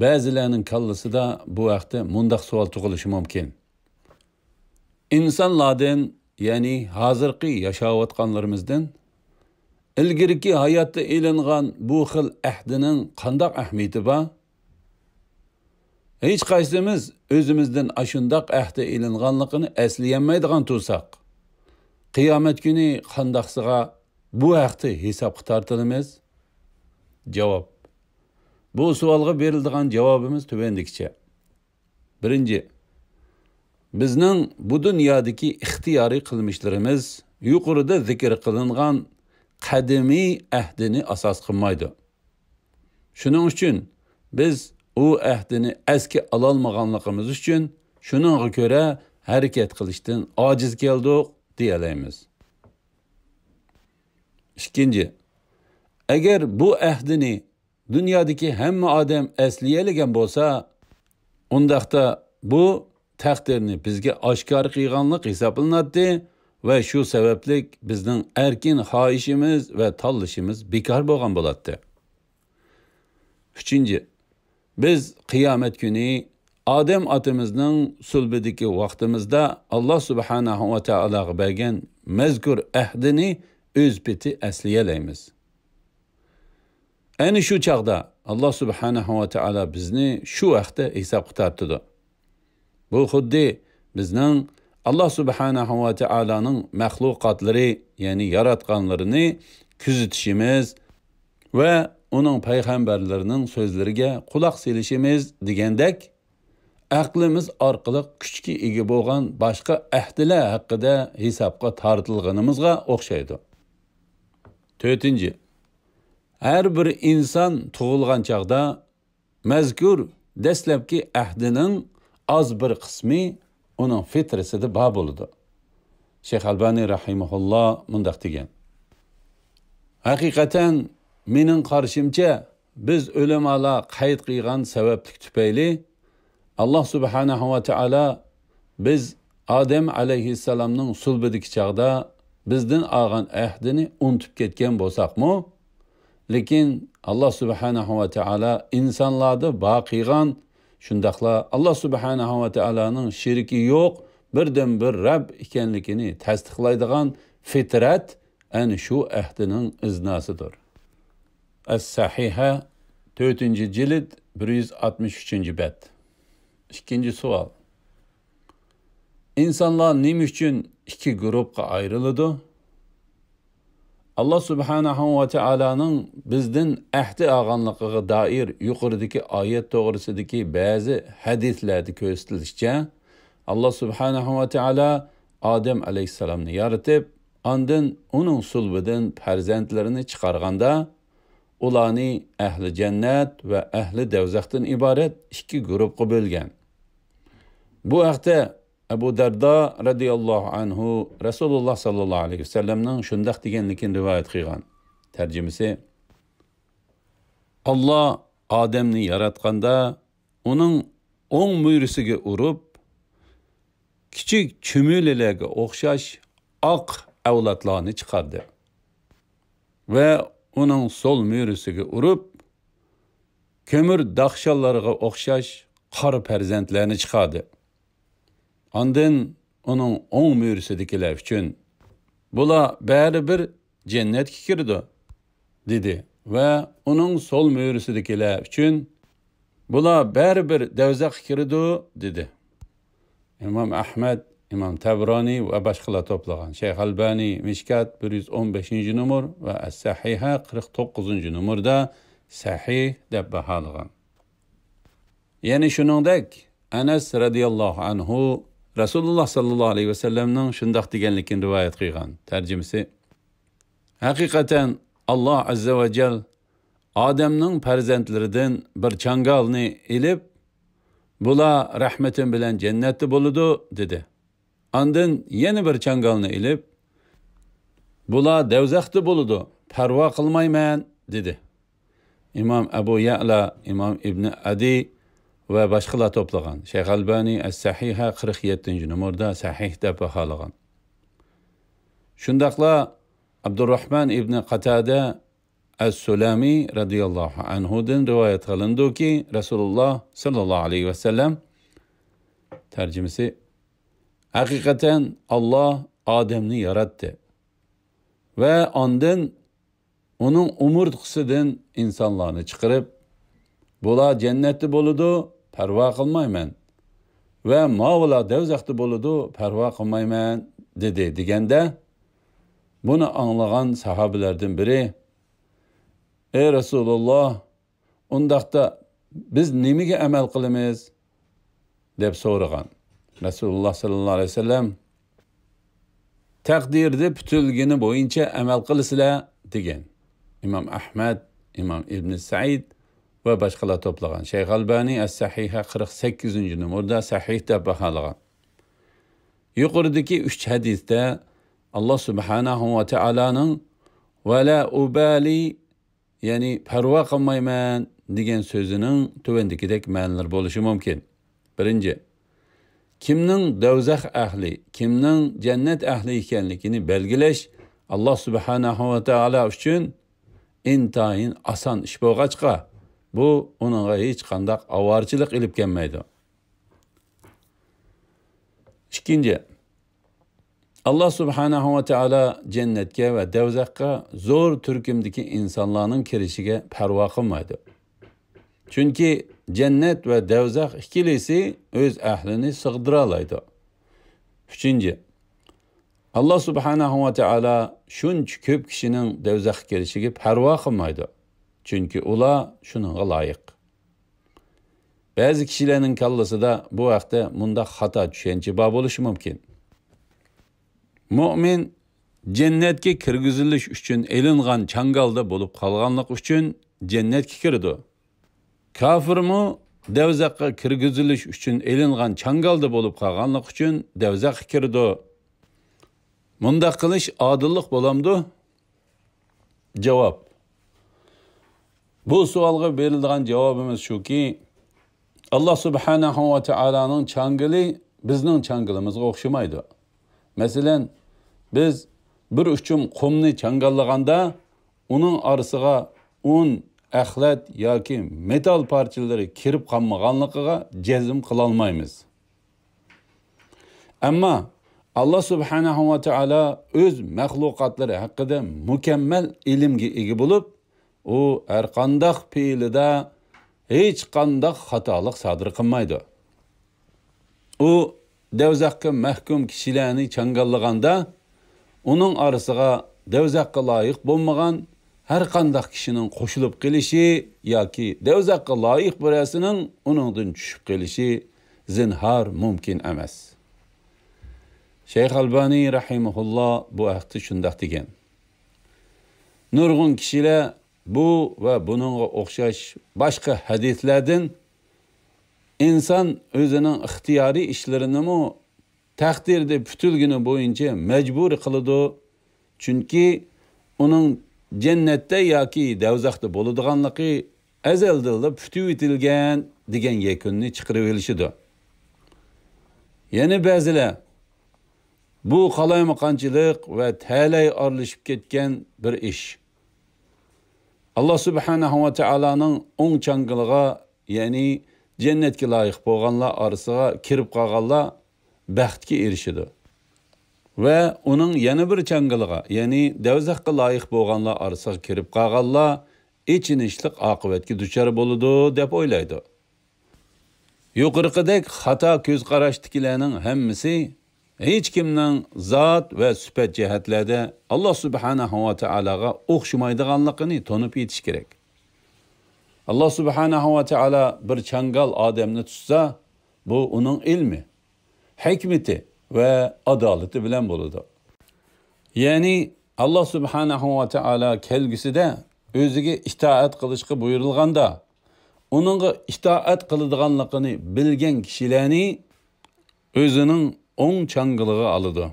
بەزىلەرنىڭ كاللىسىدا بۇ ھەقتە مۇنداق سوئال تۇغۇلۇشى مۇمكىن: ئىنسانلاردىن، يەنى ھازىرقى ياشاۋاتقانلىرىمىزدىن ئىلگىرىكى ھاياتتا ئېلىنغان بۇ خىل ئەھدىنىڭ قانداق ئەھمىيىتى بار؟ ھېچقايسىمىز ئۆزىمىزدىن ئاشۇنداق ئەھدە ئېلىنغانلىقىنى ئەسلىيەلمەيدىغان تۇرساق، قىيامەت كۈنى قانداقسىغا بۇ ھەقتە ھېسابقا تارتىلىمىز؟ جاۋاب. بۇ سوئالغا بېرىلىدىغان جاۋابىمىز تۆۋەندىكىچە. بىرىنچى، بىزنىڭ بۇ دۇنيادىكى ئىختىيارىي قىلمىشلىرىمىز يۇقىرىدا زىكىر قىلىنغان قەدىمىي ئەھدىنى ئاساس قىلمايدۇ. شۇنىڭ ئۈچۈن بىز ئۇ ئەھدىنى ئەسكە ئالالمىغانلىقىمىز ئۈچۈن شۇنىڭغا كۆرە ھەرىكەت قىلىشتىن ئاجىز كەلدۇق دېيەلەيمىز. ئىككىنچى، ئەگەر بۇ ئەھدىنى دۇنيادىكى ھەممە ئادەم ئەسلىيەلىگەن بولسا، ئۇنداقتا بۇ تەقدىرنى بىزگە ئاشكارا قىلغانلىق ھېسابلىناتتى ۋە شۇ سەۋەبلىك بىزنىڭ ئەركىن خاھىشىمىز ۋە تاللىشىمىز بىكار بولغان بولاتتى. ئۈچىنچى، بىز قىيامەت كۈنى ئادەم ئاتىمىزنىڭ سۇلبىدىكى ۋاقتىمىزدا ئاللا سۇبھانەھۇ ۋە تائالاغا بەرگەن مەزكۇر ئەھدىنى ئۆز پېتى ئەسلىيەلەيمىز. ئەنە شۇ چاغدا ئاللا سۇبھانەھۇ ۋە تائالا بىزنى شۇ ھەقتە ھېسابقا تارتىدۇ. بۇ خۇددى بىزنىڭ ئاللا سۇبھانەھۇ ۋە تائالانىڭ مەخلۇقاتلىرى، يەنى ياراتقانلىرىنى كۆزىتىشىمىز ۋە ئۇنىڭ پەيغەمبەرلىرىنىڭ سۆزلىرىگە قۇلاق سېلىشىمىز دېگەندەك، ئەقلىمىز ئارقىلىق كۈچكە ئىگە بولغان باشقا ئەھدىلەر ھەققىدە ھېسابقا تارتىلغىنىمىزغا ئوخشايدۇ. تۆتىنچى، ھەر بىر ئىنسان تۇغۇلغان چاغدا مەزكۇر دەسلەپكى ئەھدىنىڭ ئاز بىر قىسمى ئۇنىڭ فىترىسىدە بار بولىدۇ. شەيخ ئەلبانى رەھىمەھۇللا مۇنداق دېگەن: ھەقىقەتەن، مېنىڭ قارىشىمچە، بىز ئۆلىمالار قەيت قىلغان سەۋەبلىك تۈپەيلى، ئاللا سۇبھانەھۇ ۋە تائالا بىز ئادەم ئەلەيھىسسالامنىڭ سۇلبىدىكى چاغدا بىزدىن ئالغان ئەھدىنى ئۇنتۇپ كەتكەن بولساقمۇ، لېكىن ئاللا سۇبھانەھۇ ۋە تائالا ئىنسانلاردا بار قىلغان، شۇنداقلا ئاللا سۇبھانەھۇ ۋە تائالانىڭ شېرىكى يوق، بىردىنبىر رەب ئىكەنلىكىنى تەستىقلايدىغان فىترەت ئەنە شۇ ئەھدىنىڭ ئىزناسىدۇر. ئەس-سەھىھە، تۆتىنچى جىلد، بىر يۈز ئاتمىش ئۈچىنچى بەت. ئىككىنچى سوئال. ئىنسانلار نېمە ئۈچۈن ئىككى گۇرۇپقا ئايرىلىدۇ؟ ئاللا سۇبھانەھۇ ۋە تائالانىڭ بىزدىن ئەھدى ئالغانلىقىغا دائىر يۇقىرىدىكى ئايەت توغرىسىدىكى بەزى ھەدىسلەردە كۆرسىتىلىشىچە، ئاللا سۇبھانەھۇ ۋە تائالا ئادەم ئەلەيھىسسالامنى يارىتىپ، ئاندىن ئۇنىڭ سۇلبىدىن پەرزەنتلىرىنى چىقارغاندا، ئۇلارنى ئەھلى جەننەت ۋە ئەھلى دەۋزەختىن ئىبارەت ئىككى گۇرۇپقا بۆلگەن. بۇ ھەقتە ئەبۇ دەردا رەزىياللاھۇ ئەنھۇ رەسۇلۇللا ساللاللاھۇ ئەلەيھى ۋەسەللەمنىڭ شۇنداق دېگەنلىكىنى رىۋايەت قىلغان. تەرجىمىسى: ئاللا ئادەمنى ياراتقاندا، ئۇنىڭ ئوڭ مۈرىسىگە ئۇرۇپ، كىچىك چۈمۈلىلەرگە ئوخشاش ئاق ئەۋلادلارنى چىقاردى ۋە ئۇنىڭ سول مۈرىسىگە ئۇرۇپ، كۆمۈر داخشانلارغا ئوخشاش قارا پەرزەنتلەرنى چىقاردى. ئاندىن ئۇنىڭ ئوڭ مۈرىسىدىكىلەر ئۈچۈن، بۇلار بەرىبىر جەننەتكە كىرىدۇ، دېدى ۋە ئۇنىڭ سول مۈرىسىدىكىلەر ئۈچۈن، بۇلار بەرىبىر دەۋزەخكە كىرىدۇ، دېدى. ئىمام ئەھمەد، ئىمام تەبرانى ۋە باشقىلار توپلىغان. شەيخ ئەلبانى مىشكات بىر يۈز ئون بەشىنچى نومۇر ۋە ئەس-سەھىھە قىرىق توققۇزىنچى نومۇردا سەھىھ دەپ باھالىغان. يەنى شۇنىڭدەك، ئەنەس رەزىياللاھۇ ئەنھۇ رەسۇلۇللا ساللاللاھۇ ئەلەيھى ۋەسەللەمنىڭ شۇنداق دېگەنلىكىنى رىۋايەت قىلغان. تەرجىمىسى: ھەقىقەتەن، ئاللا ئەززە ۋە جەل ئادەمنىڭ پەرزەنتلىرىدىن بىر چاڭگالنى ئېلىپ، بۇلار رەھمىتىم بىلەن جەننەتتە بولىدۇ، دېدى. ئاندىن يەنە بىر چاڭگالنى ئېلىپ، بۇلار دەۋزەختە بولىدۇ، پەرۋا قىلمايمەن، دېدى. ئىمام ئەبۇ يەئلا، ئىمام ئىبنى ئەدى ۋە باشقىلار توپلىغان. شەيخ ئەلبانى ئەس-سەھىھە قىرىق يەتتىنچى نومۇردا سەھىھ دەپ باھالىغان. شۇنداقلا ئابدۇرراھمان ئىبنى قاتادە ئەس-سۇلەمى رەزىياللاھۇ ئەنھۇدىن رىۋايەت قىلىنىدۇكى، رەسۇلۇللا ساللاللاھۇ ئەلەيھى ۋەسەللەم، تەرجىمىسى: ھەقىقەتەن، ئاللا ئادەمنى ياراتتى ۋە ئاندىن ئۇنىڭ ئومۇرتقىسىدىن ئىنسانلارنى چىقىرىپ، بۇلار جەننەتتە بولىدۇ، پەرۋا قىلمايمەن، ۋە ماۋۇلار دەۋزەختە بولىدۇ، پەرۋا قىلمايمەن، دېدى، دېگەندە، بۇنى ئاڭلىغان ساھابىلەردىن بىرى: ئەي رەسۇلۇللا، ئۇنداقتا بىز نېمىگە ئەمەل قىلىمىز؟ دەپ سورىغان. رەسۇلۇللا ساللاللاھۇ ئەلەيھى ۋەسەللەم: تەقدىردە پۈتۈلگىنى بويىچە ئەمەل قىلىسىلەر، دېگەن. ئىمام ئەھمەد، ئىمام ئىبنى سەئىد ۋە باشقىلار توپلىغان. شەيخ ئەلبانى ئەس-سەھىھە قىرىق سەككىزىنچى نومۇردا سەھىھ دەپ باھالىغان. يۇقىرىدىكى ئۈچ ھەدىستە ئاللا سۇبھانەھۇ ۋە تائالانىڭ «ۋەلا ئۇبالى»، يەنى «پەرۋا قىلمايمەن» دېگەن سۆزىنىڭ تۆۋەندىكىدەك مەنىلىرى بولۇشى مۇمكىن. بىرىنچى، كىمنىڭ دوزاخ ئەھلى، كىمنىڭ جەننەت ئەھلى ئىكەنلىكىنى بەلگىلەش ئاللا سۇبھانەھۇ ۋە تائالا ئۈچۈن ئىنتايىن ئاسان ئىش بولغاچقا، بۇ ئۇنىڭغا ھېچقانداق ئاۋارىچىلىق ئېلىپ كەلمەيدۇ. ئىككىنچى، ئاللا سۇبھانەھۇ ۋە تائالا جەننەتكە ۋە دوزاخقا زور تۈركۈمدىكى ئىنسانلارنىڭ كىرىشىگە پەرۋا قىلمايدۇ. چۈنكى جەننەت ۋە دوزاخ ئىككىلىسى ئۆز ئەھلىنى سىغدۇرالايدۇ. ئۈچىنچى، ئاللا سۇبھانەھۇ ۋە تائالا شۇنچە كۆپ كىشىنىڭ دوزاخقا كىرىشىگە پەرۋا قىلمايدۇ. چۈنكى ئۇلار شۇنىڭغا لايىق. بەزى كىشىلەرنىڭ كاللىسىدا بۇ ھەقتە مۇنداق خاتا چۈشەنچە بار بولۇشى مۇمكىن. مۆمىن جەننەتكە كىرگۈزۈلۈش ئۈچۈن ئېلىنغان چاڭگالدا بولۇپ قالغانلىقى ئۈچۈن جەننەتكە كىرىدۇ. كاپىرمۇ دوزاخقا كىرگۈزۈلۈش ئۈچۈن ئېلىنغان چاڭگالدا بولۇپ قالغانلىقى ئۈچۈن دوزاخقا كىرىدۇ. مۇنداق قىلىش ئادىللىق بولامدۇ؟ جاۋاب. بۇ سوئالغا بېرىدىغان جاۋابىمىز شۇكى، ئاللا سۇبھانەھۇ ۋە تائالانىڭ چاڭگىلى بىزنىڭ چاڭگىلىمىزغا ئوخشىمايدۇ. مەسىلەن، بىز بىر ئۇچۇم قۇمنى چاڭگاللىغاندا، ئۇنىڭ ئارىسىغا ئۇن، ئەخلەت ياكى مېتال پارچىلىرى كىرىپ قالمىغانلىقىغا جەزم قىلالمايمىز. ئەمما ئاللا سۇبھانەھۇ ۋە تائالا ئۆز مەخلۇقاتلىرى ھەققىدە مۇكەممەل ئىلىمگە ئىگە بولۇپ، ئۇ ھەرقانداق پېئىلىدا ھېچقانداق خاتالىق سادىر قىلمايدۇ. ئۇ دوزاخقا مەھكۇم كىشىلەرنى چاڭگاللىغاندا، ئۇنىڭ ئارىسىغا دوزاخقا لايىق بولمىغان ھەر قانداق كىشىنىڭ قوشۇلۇپ قېلىشى ياكى دوزاخقا لايىق بىرەرسىنىڭ ئۇنىڭدىن چۈشۈپ قېلىشى زىنھار مۇمكىن ئەمەس. شەيخ ئەلبانى رەھىمەھۇللا بۇ ھەقتە شۇنداق دېگەن: نۇرغۇن كىشىلەر بۇ ۋە بۇنىڭغا ئوخشاش باشقا ھەدىسلەردىن ئىنسان ئۆزىنىڭ ئىختىيارىي ئىشلىرىنىمۇ تەقدىردە پۈتۈلگىنى بويىچە مەجبۇرىي قىلىدۇ، چۈنكى ئۇنىڭ جەننەتتە ياكى دوزاختا بولىدىغانلىقى ئەزەلدىنلا پۈتۈۋېتىلگەن دېگەن يەكۈننى چىقىرىۋېلىشىدۇ. يەنە بەزىلەر بۇ قالايمىقانچىلىق ۋە تەلەي ئارىلىشىپ كەتكەن بىر ئىش. ئاللا سۇبھانەھۇ ۋە تائالانىڭ ئوڭ چاڭگىلىغا، يەنى جەننەتكە لايىق بولغانلار ئارىسىغا كىرىپ قالغانلار بەختكە ئېرىشىدۇ. ۋە ئۇنىڭ يەنە بىر چاڭگىلىغا، يەنى دوزاخقا لايىق بولغانلار ئارىسىغا كىرىپ قالغانلار ئېچىنىشلىق ئاقىۋەتكە دۇچار بولىدۇ، دەپ ئويلايدۇ. يۇقىرىقىدەك خاتا كۆز قاراشتىكىلەرنىڭ ھەممىسى ھېچكىمنىڭ زات ۋە سۈپەت جەھەتلەردە ئاللا سۇبھانەھۇ ۋە تائالاغا ئوخشىمايدىغانلىقىنى تونۇپ يېتىش كېرەك. ئاللا سۇبھانەھۇ ۋە تائالا بىر چاڭگال ئادەمنى تۇتسا، بۇ ئۇنىڭ ئىلمى، ھېكمىتى ۋە ئادالىتى بىلەن بولىدۇ. يەنى ئاللا سۇبھانەھۇ ۋە تائالا كەلگۈسىدە ئۆزىگە ئىتائەت قىلىشقا بۇيرۇلغاندا، ئۇنىڭغا ئىتائەت قىلىدىغانلىقىنى بىلگەن كىشىلەرنى ئۆزىنىڭ ئوڭ چاڭگىلىغا ئالىدۇ.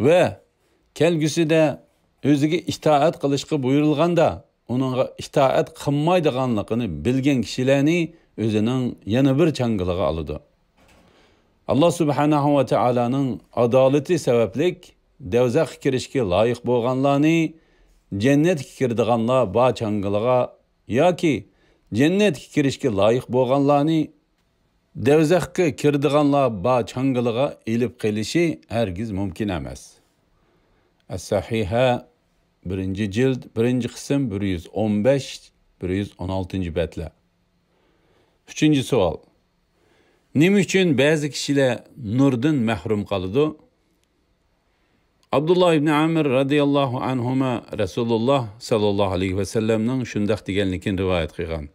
ۋە كەلگۈسىدە ئۆزىگە ئىتائەت قىلىشقا بۇيرۇلغاندا، ئۇنىڭغا ئىتائەت قىلمايدىغانلىقىنى بىلگەن كىشىلەرنى ئۆزىنىڭ يەنە بىر چاڭگىلىغا ئالىدۇ. ئاللا سۇبھانەھۇ ۋە تائالانىڭ ئادالىتى سەۋەبلىك دوزاخقا كىرىشكە لايىق بولغانلارنى جەننەتكە كىرىدىغانلار بار چاڭگىلىغا ياكى جەننەتكە كىرىشكە لايىق بولغانلارنى دوزاخقا كىرىدىغانلار بار چاڭگىلىغا ئېلىپ قېلىشى ھەرگىز مۇمكىن ئەمەس. ئەس-سەھىھە، بىرىنچى جىلد، بىرىنچى قىسىم، بىر يۈز ئون بەش، بىر يۈز ئون ئالتىنچى بەتلەر. ئۈچىنچى سوئال. نېمە ئۈچۈن بەزى كىشىلەر نۇردىن مەھرۇم قالىدۇ؟ ئابدۇللا ئىبنى ئامىر رەزىياللاھۇ ئەنھۇما رەسۇلۇللا ساللاللاھۇ ئەلەيھى ۋەسەللەمنىڭ شۇنداق دېگەنلىكىنى رىۋايەت قىلغان.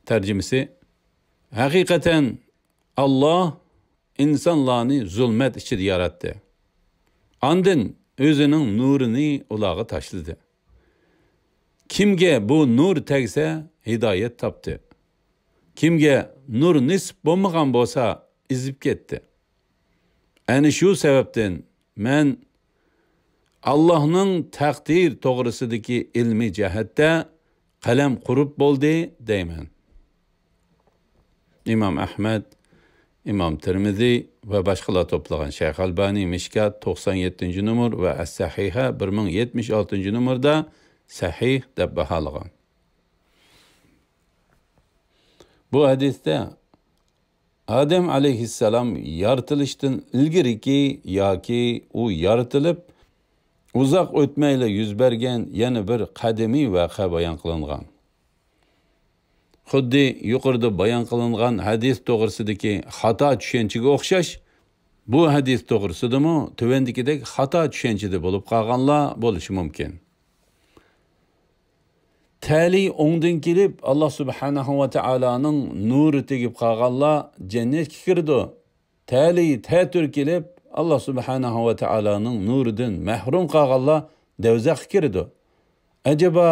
تەرجىمىسى: ھەقىقەتەن ئاللا ئىنسانلارنى زۇلمەت ئىچىدە ياراتتى. ئاندىن ئۆزىنىڭ نۇرىنى ئۇلارغا تاشلىدى. كىمگە بۇ نۇر تەگسە، ھىدايەت تاپتى. كىمگە نۇر نېسىپ بولمىغان بولسا، ئېزىپ كەتتى. ئەنە شۇ سەۋەبتىن مەن ئاللاھنىڭ تەقدىر توغرىسىدىكى ئىلمىي جەھەتتە قەلەم قۇرۇپ بولدى دەيمەن. ئىمام ئەھمەد، ئىمام تىرمىزى ۋە باشقىلار توپلىغان. شەيخ ئەلبانى مىشكات توقسان يەتتىنچى نومۇر ۋە ئەس-سەھىھە بىر مىڭ يەتمىش ئالتىنچى نومۇردا سەھىھ دەپ باھالىغان. بۇ ھەدىستە ئادەم ئەلەيھىسسالام يارىتىلىشتىن ئىلگىرىكى ياكى ئۇ يارىتىلىپ ئۇزاق ئۆتمەيلا يۈز بەرگەن يەنە بىر قەدىمىي ۋەقە بايان قىلىنغان. خۇددى يۇقىرىدا بايان قىلىنغان ھەدىس توغرىسىدىكى خاتا چۈشەنچىگە ئوخشاش، بۇ ھەدىس توغرىسىدىمۇ تۆۋەندىكىدەك خاتا چۈشەنچىدە بولۇپ قالغانلار بولۇشى مۇمكىن. تەلىيى ئوڭدىن كېلىپ، ئاللا سۇبھانەھۇ ۋە تائالانىڭ نۇرى تېگىپ قالغانلار جەننەتكە كىرىدۇ. تەلىيى تەتۈر كېلىپ، ئاللا سۇبھانەھۇ ۋە تائالانىڭ نۇرىدىن مەھرۇم قالغانلار دوزاخقا كىرىدۇ. ئەجەبا،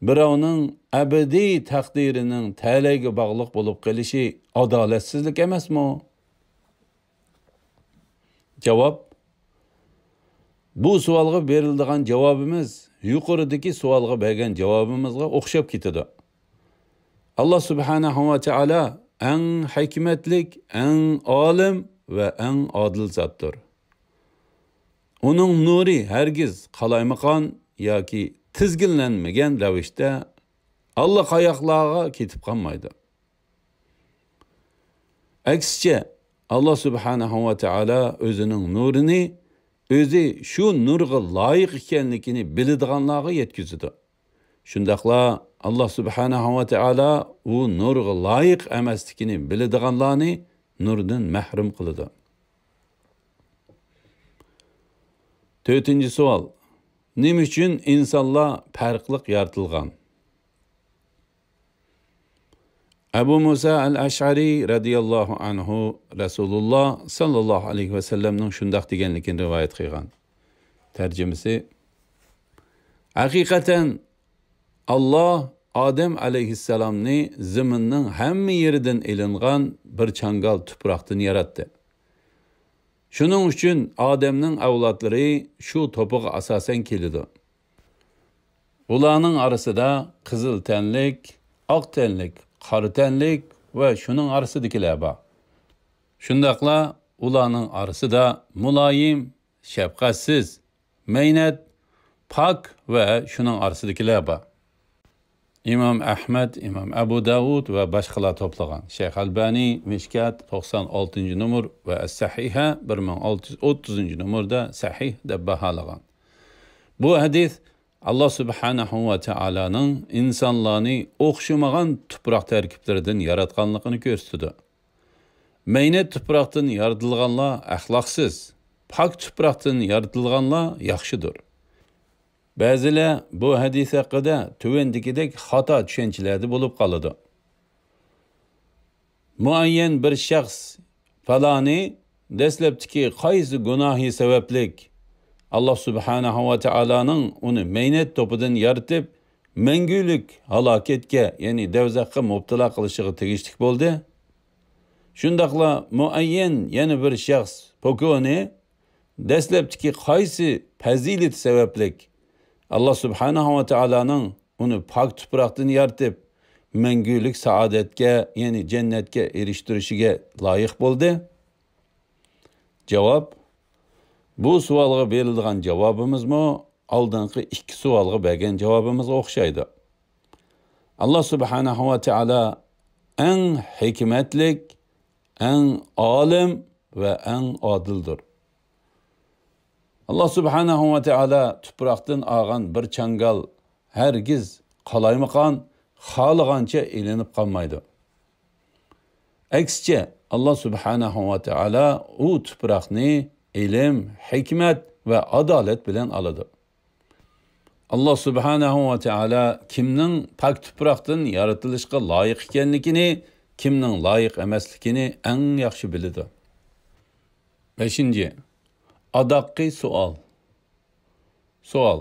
بىراۋنىڭ ئەبەدىي تەقدىرىنىڭ تەلەيگە باغلىق بولۇپ قېلىشى ئادالەتسىزلىك ئەمەسمۇ؟ جاۋاب: بۇ سوئالغا بېرىلىدىغان جاۋابىمىز يۇقىرىدىكى سوئالغا بەرگەن جاۋابىمىزغا ئوخشاپ كېتىدۇ. ئاللا سۇبھانەھۇ ۋە تائالا ئەڭ ھېكمەتلىك، ئەڭ ئالىم ۋە ئەڭ ئادىل زاتتۇر. ئۇنىڭ نۇرى ھەرگىز قالايمىقان ياكى تىزگىنلەنمىگەن رەۋىشتە ئاللىقاياقلارغا كېتىپ قالمايدۇ. ئەكسىچە، ئاللا سۇبھانەھۇ ۋە تائالا ئۆزىنىڭ نۇرىنى ئۆزى شۇ نۇرغا لايىق ئىكەنلىكىنى بىلىدىغانلارغا يەتكۈزىدۇ. شۇنداقلا ئاللا سۇبھانەھۇ ۋە تائالا ئۇ نۇرغا لايىق ئەمەسلىكىنى بىلىدىغانلارنى نۇردىن مەھرۇم قىلىدۇ. تۆتىنچى سوئال. نېمە ئۈچۈن ئىنسانلار پەرقلىق يارىتىلغان؟ ئەبۇ مۇسا ئەل ئەشئەرى رەزىياللاھۇ ئەنھۇ رەسۇلۇللا ساللاللاھۇ ئەلەيھى ۋەسەللەمنىڭ شۇنداق دېگەنلىكىنى رىۋايەت قىلغان. تەرجىمىسى، ھەقىقەتەن ئاللا ئادەم ئەلەيھىسسالامنى زېمىننىڭ ھەممە يېرىدىن ئېلىنغان بىر چاڭگال تۇپراقتىن ياراتتى. شۇنىڭ ئۈچۈن ئادەمنىڭ ئەۋلادلىرى شۇ توپىغا ئاساسەن كېلىدۇ. ئۇلارنىڭ ئارىسىدا قىزىل تەنلىك، ئاق تەنلىك، قارا تەنلىك ۋە شۇنىڭ ئارىسىدىكىلەر بار. شۇنداقلا ئۇلارنىڭ ئارىسىدا مۇلايىم، شەپقەتسىز، مەينەت، پاك ۋە شۇنىڭ ئارىسىدىكىلەر بار. ئىمام ئەھمەد، ئىمام ئەبۇ داۋۇد ۋە باشقىلار توپلىغان. شەيخ ئەلبانى، مىشكات، توقسان ئالتىنچى نومۇر ۋە ئەس-سەھىھە، بىر مىڭ ئالتە يۈز ئوتتۇزىنچى نومۇردا سەھىھ دەپ باھالىغان. بۇ ھەدىس ئاللا سۇبھانەھۇ ۋە تائالانىڭ ئىنسانلارنى ئوخشىمىغان تۇپراق تەركىبلىرىدىن ياراتقانلىقىنى كۆرسىتىدۇ. مەينەت تۇپراقتىن يارىتىلغانلار ئەخلاقسىز، پاك تۇپراقتىن يارىتىلغانلار ياخشىدۇر. بەزىلەر بۇ ھەدىس ھەققىدە تۆۋەندىكىدەك خاتا چۈشەنچىلەردە بولۇپ قالىدۇ. مۇئەييەن بىر شەخس پالانى دەسلەپتىكى قايسى گۇناھى سەۋەبلىك ئاللا سۇبھانەھۇ ۋە تائالانىڭ ئۇنى مەينەت توپىدىن يارىتىپ، مەڭگۈلۈك ھالاكەتكە، يەنى دەۋزەخكە مۇپتىلا قىلىشىغا تېگىشلىك بولدى؟ شۇنداقلا مۇئەييەن يەنە بىر شەخس پوكونى دەسلەپتىكى قايسى پەزىلىتى سەۋەبلىك ئاللا سۇبھانەھۇ ۋە تائالانىڭ ئۇنى پاك تۇپراقتىن يارىتىپ، مەڭگۈلۈك سائادەتكە، يەنى جەننەتكە ئېرىشتۈرۈشىگە لايىق بولدى؟ جاۋاب، بۇ سوئالغا بېرىلىدىغان جاۋابىمىزمۇ ئالدىنقى ئىككى سوئالغا بەرگەن جاۋابىمىزغا ئوخشايدۇ. ئاللا سۇبھانەھۇ ۋە تائالا ئەڭ ھېكمەتلىك، ئەڭ ئالىم ۋە ئەڭ ئادىلدۇر. ئاللا سۇبھانەھۇ ۋە تائالا تۇپراقتىن ئالغان بىر چاڭگال ھەرگىز قالايمىقان، خالىغانچە ئېلىنىپ قالمايدۇ. ئەكسىچە، ئاللا سۇبھانەھۇ ۋە تائالا ئۇ تۇپراقنى ئىلىم، ھېكمەت ۋە ئادالەت بىلەن ئالىدۇ. ئاللا سۇبھانەھۇ ۋە تائالا كىمنىڭ پاك تۇپراقتىن يارىتىلىشقا لايىق ئىكەنلىكىنى، كىمنىڭ لايىق ئەمەسلىكىنى ئەڭ ياخشى بىلىدۇ. بەشىنچى، ئاداققى سوئال. سوئال.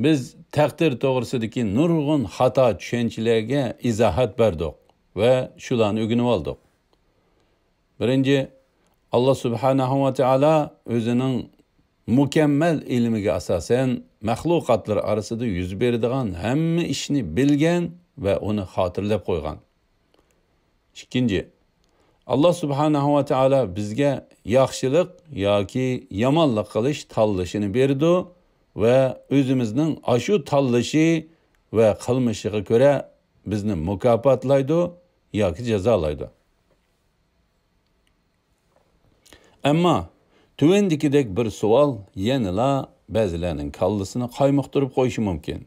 بىز تەقدىر توغرىسىدىكى نۇرغۇن خاتا چۈشەنچىلەرگە ئىزاھات بەردۇق ۋە شۇلارنى ئۆگىنىۋالدۇق. بىرىنچى، ئاللا سۇبھانەھۇ ۋە تائالا ئۆزىنىڭ مۇكەممەل ئىلمىگە ئاساسەن، مەخلۇقاتلار ئارىسىدا يۈز بېرىدىغان ھەممە ئىشنى بىلگەن ۋە ئۇنى خاتىرىلەپ قويغان. ئىككىنچى، ئاللا سۇبھانەھۇ ۋە تائالا بىزگە ياخشىلىق ياكى يامانلىق قىلىش تاللىشىنى بېرىدۇ ۋە ئۆزىمىزنىڭ ئاشۇ تاللىشى ۋە قىلمىشىغا كۆرە بىزنى مۇكاپاتلايدۇ ياكى جازالايدۇ. ئەمما تۆۋەندىكىدەك بىر سوئال يەنىلا بەزىلەرنىڭ كاللىسىنى قايمۇقتۇرۇپ قويۇشى مۇمكىن.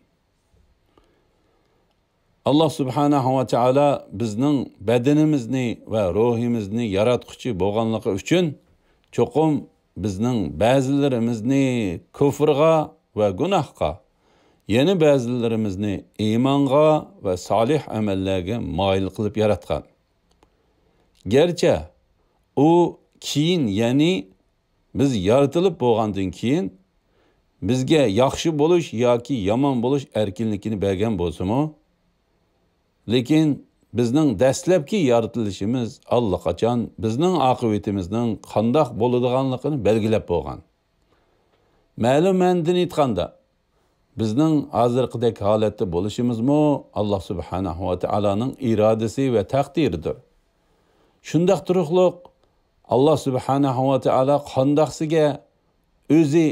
ئاللا سۇبھانەھۇ ۋە تائالا بىزنىڭ بەدىنىمىزنى ۋە روھىمىزنى ياراتقۇچى بولغانلىقى ئۈچۈن، چوقۇم بىزنىڭ بەزىلىرىمىزنى كۇفرغا ۋە گۇناھقا، يەنە بەزىلىرىمىزنى ئىمانغا ۋە سالىھ ئەمەللەرگە مايىل قىلىپ ياراتقان. گەرچە ئۇ كېيىن، يەنى بىز يارىتىلىپ بولغاندىن كېيىن بىزگە ياخشى بولۇش ياكى يامان بولۇش ئەركىنلىكىنى بەرگەن بولسىمۇ، لېكىن بىزنىڭ دەسلەپكى يارىتىلىشىمىز ئاللىقاچان بىزنىڭ ئاقىۋىتىمىزنىڭ قانداق بولىدىغانلىقىنى بەلگىلەپ بولغان. مەلۇم مەنىدىن ئېيتقاندا، بىزنىڭ ھازىرقىدەك ھالەتتە بولۇشىمىزمۇ ئاللا سۇبھانەھۇ ۋە تائالانىڭ ئىرادىسى ۋە تەقدىرىدۇر. شۇنداق تۇرۇقلۇق، ئاللا سۇبھانەھۇ ۋە تائالا قانداقسىگە ئۆزى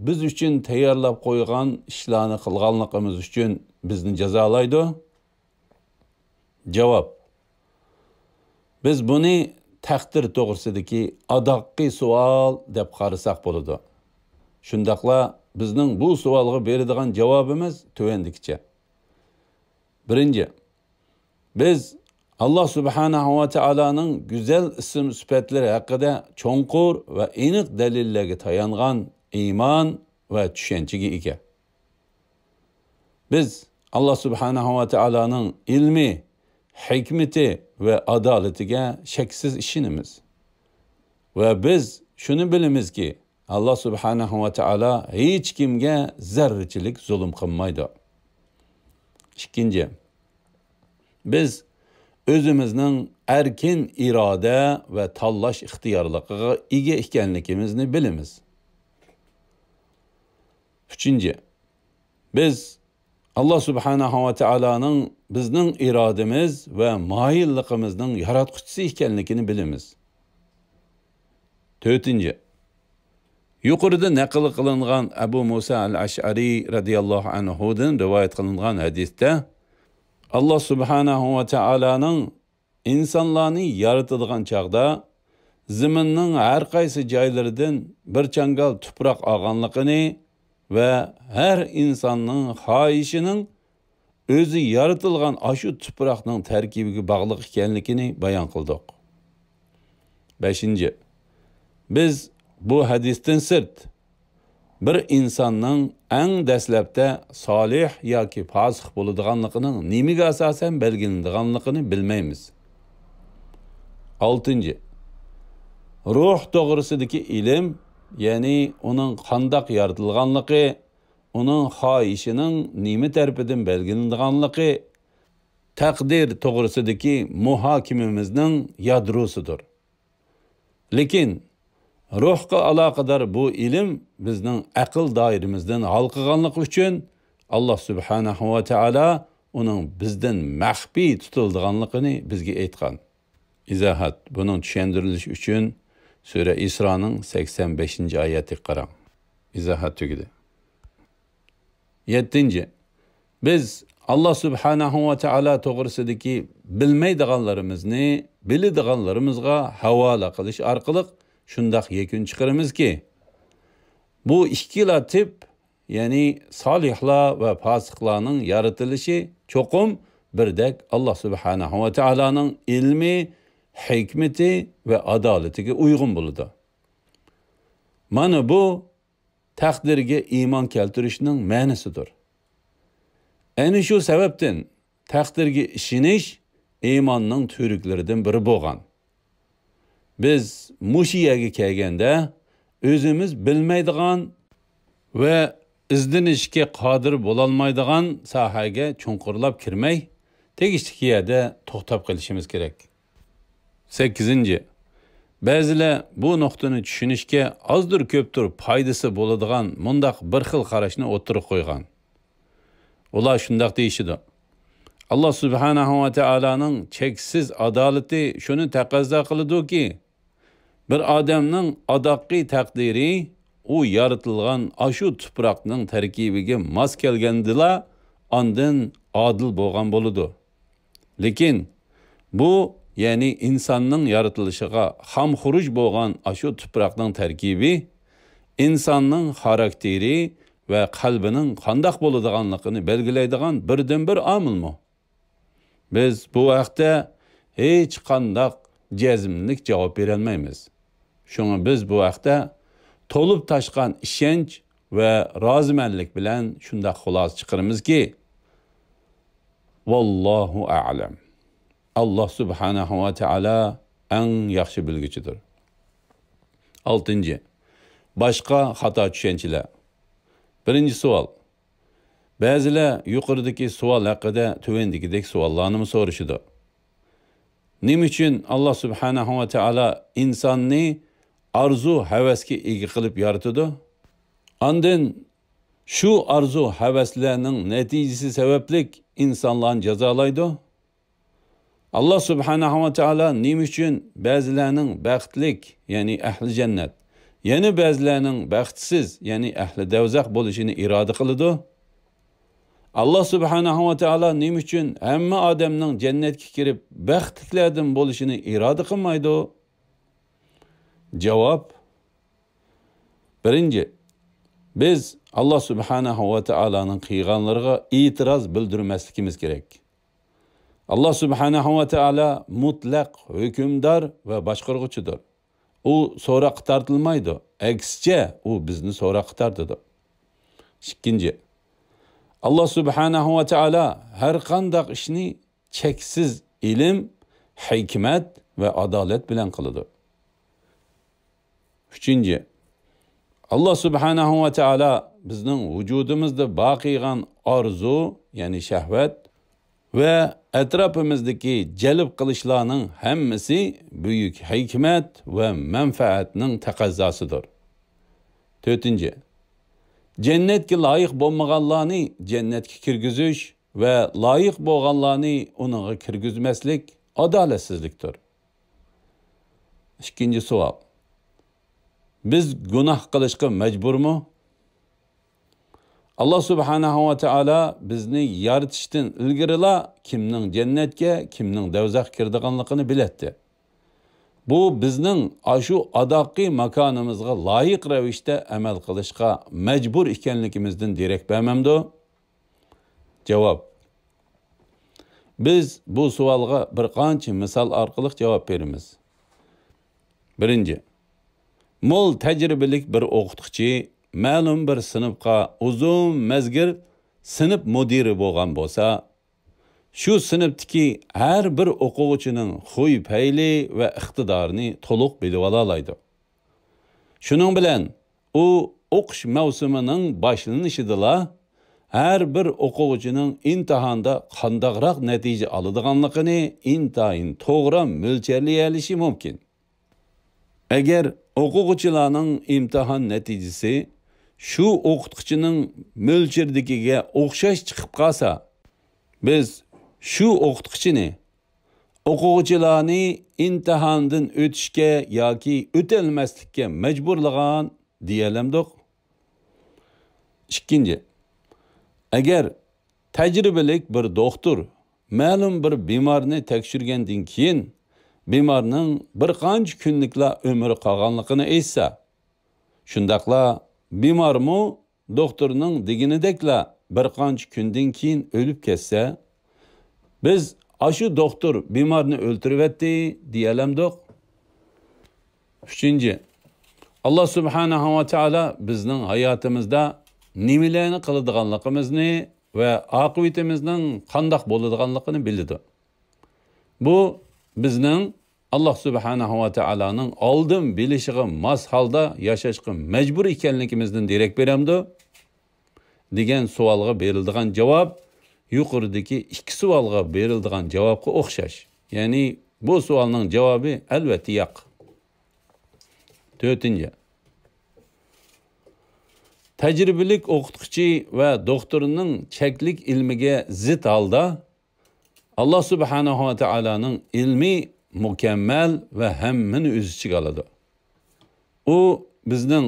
بىز ئۈچۈن تەييارلاپ قويغان ئىشلارنى قىلغانلىقىمىز ئۈچۈن بىزنى جازالايدۇ؟ جاۋاب. بىز بۇنى تەقدىر توغرىسىدىكى ئاداققى سوئال دەپ قارىساق بولىدۇ. شۇنداقلا بىزنىڭ بۇ سوئالغا بېرىدىغان جاۋابىمىز تۆۋەندىكىچە. بىرىنچى، بىز ئاللا سۇبھانەھۇ ۋە تائالانىڭ گۈزەل ئىسىم سۈپەتلىرى ھەققىدە چوڭقۇر ۋە ئېنىق دەلىللەرگە تايانغان ئىمان ۋە چۈشەنچىگە ئىگە. بىز ئاللا سۇبھانەھۇ ۋە تائالانىڭ ئىلمى، ھېكمىتى ۋە ئادالىتىگە شەكسىز ئىشىنىمىز. ۋە بىز شۇنى بىلىمىزكى، ئاللا سۇبھانەھۇ ۋە تائالا ھېچكىمگە زەررىچىلىك زۇلۇم قىلمايدۇ. ئىككىنچى، بىز ئۆزىمىزنىڭ ئەركىن ئىرادە ۋە تاللاش ئىختىيارلىقىغا ئىگە ئىكەنلىكىمىزنى بىلىمىز. ئۈچىنچى، بىز ئاللا سۇبھانەھۇ ۋە تائالانىڭ بىزنىڭ ئىرادىمىز ۋە مايىللىقىمىزنىڭ ياراتقۇچىسى ئىكەنلىكىنى بىلىمىز. تۆتىنچى، يۇقىرىدا نەقىل قىلىنغان ئەبۇ مۇسا ئەل ئەشئەرى رەزىياللاھۇ ئەنھۇدىن رىۋايەت قىلىنغان ھەدىستە، ئاللا سۇبھانەھۇ ۋە تائالانىڭ ئىنسانلارنى يارىتىدىغان چاغدا، زېمىننىڭ ھەر قايسى جايلىرىدىن بىر چاڭگال تۇپراق ئالغانلىقىنى ۋە ھەر ئىنساننىڭ خاھىشىنىڭ ئۆزى يارىتىلغان ئاشۇ تۇپراقنىڭ تەركىبىگە باغلىق ئىكەنلىكىنى بايان قىلدۇق. بەشىنچى، بىز بۇ ھەدىستىن سىرت، بىر ئىنساننىڭ ئەڭ دەسلەپتە سالىھ ياكى پاسىق بولىدىغانلىقىنىڭ نېمىگە ئاساسەن بەلگىلىنىدىغانلىقىنى بىلمەيمىز. ئالتىنچى، روھ توغرىسىدىكى ئىلىم، يەنى ئۇنىڭ قانداق يارىتىلغانلىقى، ئۇنىڭ خاھىشىنىڭ نېمە تەرىپىدىن بەلگىلىنىدىغانلىقى، تەقدىر توغرىسىدىكى مۇھاكىمىمىزنىڭ يادروسىدۇر. لېكىن روھقا ئالاقىدار بۇ ئىلىم بىزنىڭ ئەقىل دائىرىمىزدىن ھالقىغانلىقى ئۈچۈن، ئاللا سۇبھانەھۇ ۋە تائالا ئۇنىڭ بىزدىن مەخپىي تۇتۇلىدىغانلىقىنى بىزگە ئېيتقان. ئىزاھات، بۇنىڭ چۈشەندۈرۈلۈشى ئۈچۈن سۈرە ئىسرانىڭ سەكسەن بەشىنچى ئايەتىگە قاراڭ. ئىزاھات تۈگىدى. يەتتىنچى، بىز ئاللا سۇبھانەھۇ ۋە تائالا توغرىسىدىكى بىلمەيدىغانلىرىمىزنى بىلىدىغانلىرىمىزغا ھاۋالە قىلىش ئارقىلىق شۇنداق يەكۈن چىقىرىمىزكى، بۇ ئىككىلا تىپ، يەنى سالىھلار ۋە پاسىقلارنىڭ يارىتىلىشى چوقۇم بىردەك ئاللا سۇبھانەھۇ ۋە تائالانىڭ ئىلمى، ھېكمىتى ۋە ئادالىتىگە ئۇيغۇن بولىدۇ. مانا بۇ تەقدىرگە ئىمان كەلتۈرۈشنىڭ مەنىسىدۇر. ئەنە شۇ سەۋەبتىن تەقدىرگە ئىشىنىش ئىماننىڭ تۈۋرۈكلىرىدىن بىرى بولغان. بىز مۇشۇ يەرگە كەلگەندە ئۆزىمىز بىلمەيدىغان ۋە ئىزدىنىشكە قادىر بولالمايدىغان ساھەگە چوڭقۇرلاپ كىرمەي، تېگىشلىك يەردە توختاپ قېلىشىمىز كېرەك. سەككىزىنچى، بەزىلەر بۇ نۇقتىنى چۈشىنىشكە ئازدۇر كۆپتۇر پايدىسى بولىدىغان مۇنداق بىر خىل قاراشنى ئوتتۇرىغا قويغان. ئۇلار شۇنداق دېيىشىدۇ: ئاللا سۇبھانەھۇ ۋە تائالانىڭ چەكسىز ئادالىتى شۇنى تەقەززا قىلىدۇكى، بىر ئادەمنىڭ ئاداققى تەقدىرى ئۇ يارىتىلغان ئاشۇ تۇپراقنىڭ تەركىبىگە ماس كەلگەندىلا ئاندىن ئادىل بولغان بولىدۇ. لېكىن بۇ، يەنى ئىنساننىڭ يارىتىلىشىغا خام خۇرۇج بولغان ئاشۇ تۇپراقنىڭ تەركىبى ئىنساننىڭ خاراكتېرى ۋە قەلبىنىڭ قانداق بولىدىغانلىقىنى بەلگىلەيدىغان بىردىنبىر ئامىلمۇ؟ بىز بۇ ھەقتە ھېچقانداق جەزملىك جاۋاب بېرەلمەيمىز. شۇڭا بىز بۇ ھەقتە تولۇپ تاشقان ئىشەنچ ۋە رازىمەنلىك بىلەن شۇنداق خۇلاسە چىقىرىمىزكى، ۋاللاھۇ ئەئلەم. ئاللا سۇبھانەھۇ ۋە تائالا ئەڭ ياخشى بىلگۈچىدۇر. ئالتىنچى، باشقا خاتا چۈشەنچىلەر. بىرىنچى سوئال. بەزىلەر يۇقىرىدىكى سوئال ھەققىدە تۆۋەندىكىدەك سوئاللارنىمۇ سورىشىدۇ. نېمە ئۈچۈن ئاللا سۇبھانەھۇ ۋە تائالا ئىنساننى ئارزۇ-ھەۋەسكە ئىگە قىلىپ يارىتىدۇ؟ ئاندىن شۇ ئارزۇ-ھەۋەسلەرنىڭ نەتىجىسى سەۋەبلىك ئىنسانلارنى جازالايدۇ؟ ئاللا سۇبھانەھۇ ۋە تائالا نېمە ئۈچۈن بەزىلەرنىڭ بەختلىك، يەنى ئەھلى جەننەت، يەنە بەزىلەرنىڭ بەختسىز، يەنى ئەھلى دەۋزەخ بولۇشىنى ئىرادە قىلىدۇ؟ ئاللا سۇبھانەھۇ ۋە تائالا نېمە ئۈچۈن ھەممە ئادەمنىڭ جەننەتكە كىرىپ بەختلىكلەردىن بولۇشىنى ئىرادە قىلمايدۇ؟ جاۋاب. بىرىنچى، بىز ئاللا سۇبھانەھۇ ۋە تائالانىڭ قىلغانلىرىغا ئېتىراز بىلدۈرمەسلىكىمىز كېرەك. ئاللا سۇبھانەھۇ ۋە تائالا مۇتلەق ھۆكۈمدار ۋە باشقۇرغۇچىدۇر. ئۇ سوراققا تارتىلمايدۇ، ئەكسىچە، ئۇ بىزنى سوراققا تارتىدۇ. ئىككىنچى، ئاللا سۇبھانەھۇ ۋە تائالا ھەر قانداق ئىشنى چەكسىز ئىلىم، ھېكمەت ۋە ئادالەت بىلەن قىلىدۇ. ئۈچىنچى، ئاللا سۇبھانەھۇ ۋە تائالا بىزنىڭ ۋۇجۇدىمىزدا بار قىلغان ئارزۇ، يەنى شەھۋەت ۋە ئەتراپىمىزدىكى جەلپ قىلىشلارنىڭ ھەممىسى بۈيۈك ھېكمەت ۋە مەنپەئەتنىڭ تەقەززاسىدۇر. تۆتىنچى، جەننەتكە لايىق بولمىغانلارنى جەننەتكە كىرگۈزۈش ۋە لايىق بولغانلارنى ئۇنىڭغا كىرگۈزمەسلىك ئادالەتسىزلىكتۇر. ئىككىنچى سوئال. بىز گۇناھ قىلىشقا مەجبۇرمۇ؟ ئاللا سۇبھانەھۇ ۋە تائالا بىزنى يارىتىشتىن ئىلگىرىلا كىمنىڭ جەننەتكە، كىمنىڭ دەۋزەخكە كىرىدىغانلىقىنى بىلەتتى. بۇ بىزنىڭ ئاشۇ ئاداققى ماكانىمىزغا لايىق رەۋىشتە ئەمەل قىلىشقا مەجبۇر ئىكەنلىكىمىزدىن دېرەك بەرمەمدۇ؟ جاۋاب. بىز بۇ سوئالغا بىر قانچە مىسال ئارقىلىق جاۋاب بېرىمىز. بىرىنچى، مول تەجرىبىلىك بىر ئوقۇتقۇچى مەلۇم بىر سىنىپقا ئۇزۇن مەزگىل سىنىپ مۇدىرى بولغان بولسا، شۇ سىنىپتىكى ھەر بىر ئوقۇغۇچىنىڭ خۇي-پەيلى ۋە ئىقتىدارىنى تولۇق بىلىۋالالايدۇ. شۇنىڭ بىلەن ئۇ ئوقۇش مەۋسۇمىنىڭ باشلىنىشىدىلا ھەر بىر ئوقۇغۇچىنىڭ ئىمتىھاندا قانداقراق نەتىجە ئالىدىغانلىقىنى ئىنتايىن توغرا مۆلچەرلىيەلىشى مۇمكىن. ئەگەر ئوقۇغۇچىلارنىڭ ئىمتىھان نەتىجىسى شۇ ئوقۇتقۇچىنىڭ مۆلچىرىدىكىگە ئوخشاش چىقىپ قالسا، بىز شۇ ئوقۇتقۇچىنى ئوقۇغۇچىلارنى ئىمتىھاندىن ئۆتۈشكە ياكى ئۆتەلمەسلىككە مەجبۇرلىغان دېيەلەمدۇق؟ ئىككىنچى، ئەگەر تەجرىبىلىك بىر دوختۇر مەلۇم بىر بىمارنى تەكشۈرگەندىن كېيىن، بىمارنىڭ بىر قانچە كۈنلۈكلا ئۆمرى قالغانلىقىنى ئېيتسا، شۇنداقلا بىمارمۇ دوختۇرنىڭ دېگىنىدەكلا بىر قانچە كۈندىن كېيىن ئۆلۈپ كەتسە، بىز ئاشۇ دوختۇر بىمارنى ئۆلتۈرۈۋەتتى دېيەلەمدۇق؟ ئۈچىنچى، ئاللا سۇبھانەھۇ ۋە تائالا بىزنىڭ ھاياتىمىزدا نېمىلەرنى قىلىدىغانلىقىمىزنى ۋە ئاقىۋىتىمىزنىڭ قانداق بولىدىغانلىقىنى بىلىدۇ. بۇ بىزنىڭ ئاللا سۇبھانەھۇ ۋە تائالانىڭ ئالدىن بىلىشىغا ماس ھالدا ياشاشقا مەجبۇر ئىكەنلىكىمىزدىن دېرەك بېرەمدۇ؟ دېگەن سوئالغا بېرىلىدىغان جاۋاب يۇقىرىدىكى ئىككى سوئالغا بېرىلىدىغان جاۋابقا ئوخشاش. يەنى بۇ سوئالنىڭ جاۋابى ئەلۋەتتە ياق. تۆتىنچى، تەجرىبىلىك ئوقۇتقۇچى ۋە دوختۇرنىڭ چەكلىك ئىلمىگە زىت ھالدا ئاللا سۇبھانەھۇ ۋە تائالانىڭ ئىلمى مۇكەممەل ۋە ھەممىنى ئۆز ئىچىگە ئالىدۇ. ئۇ بىزنىڭ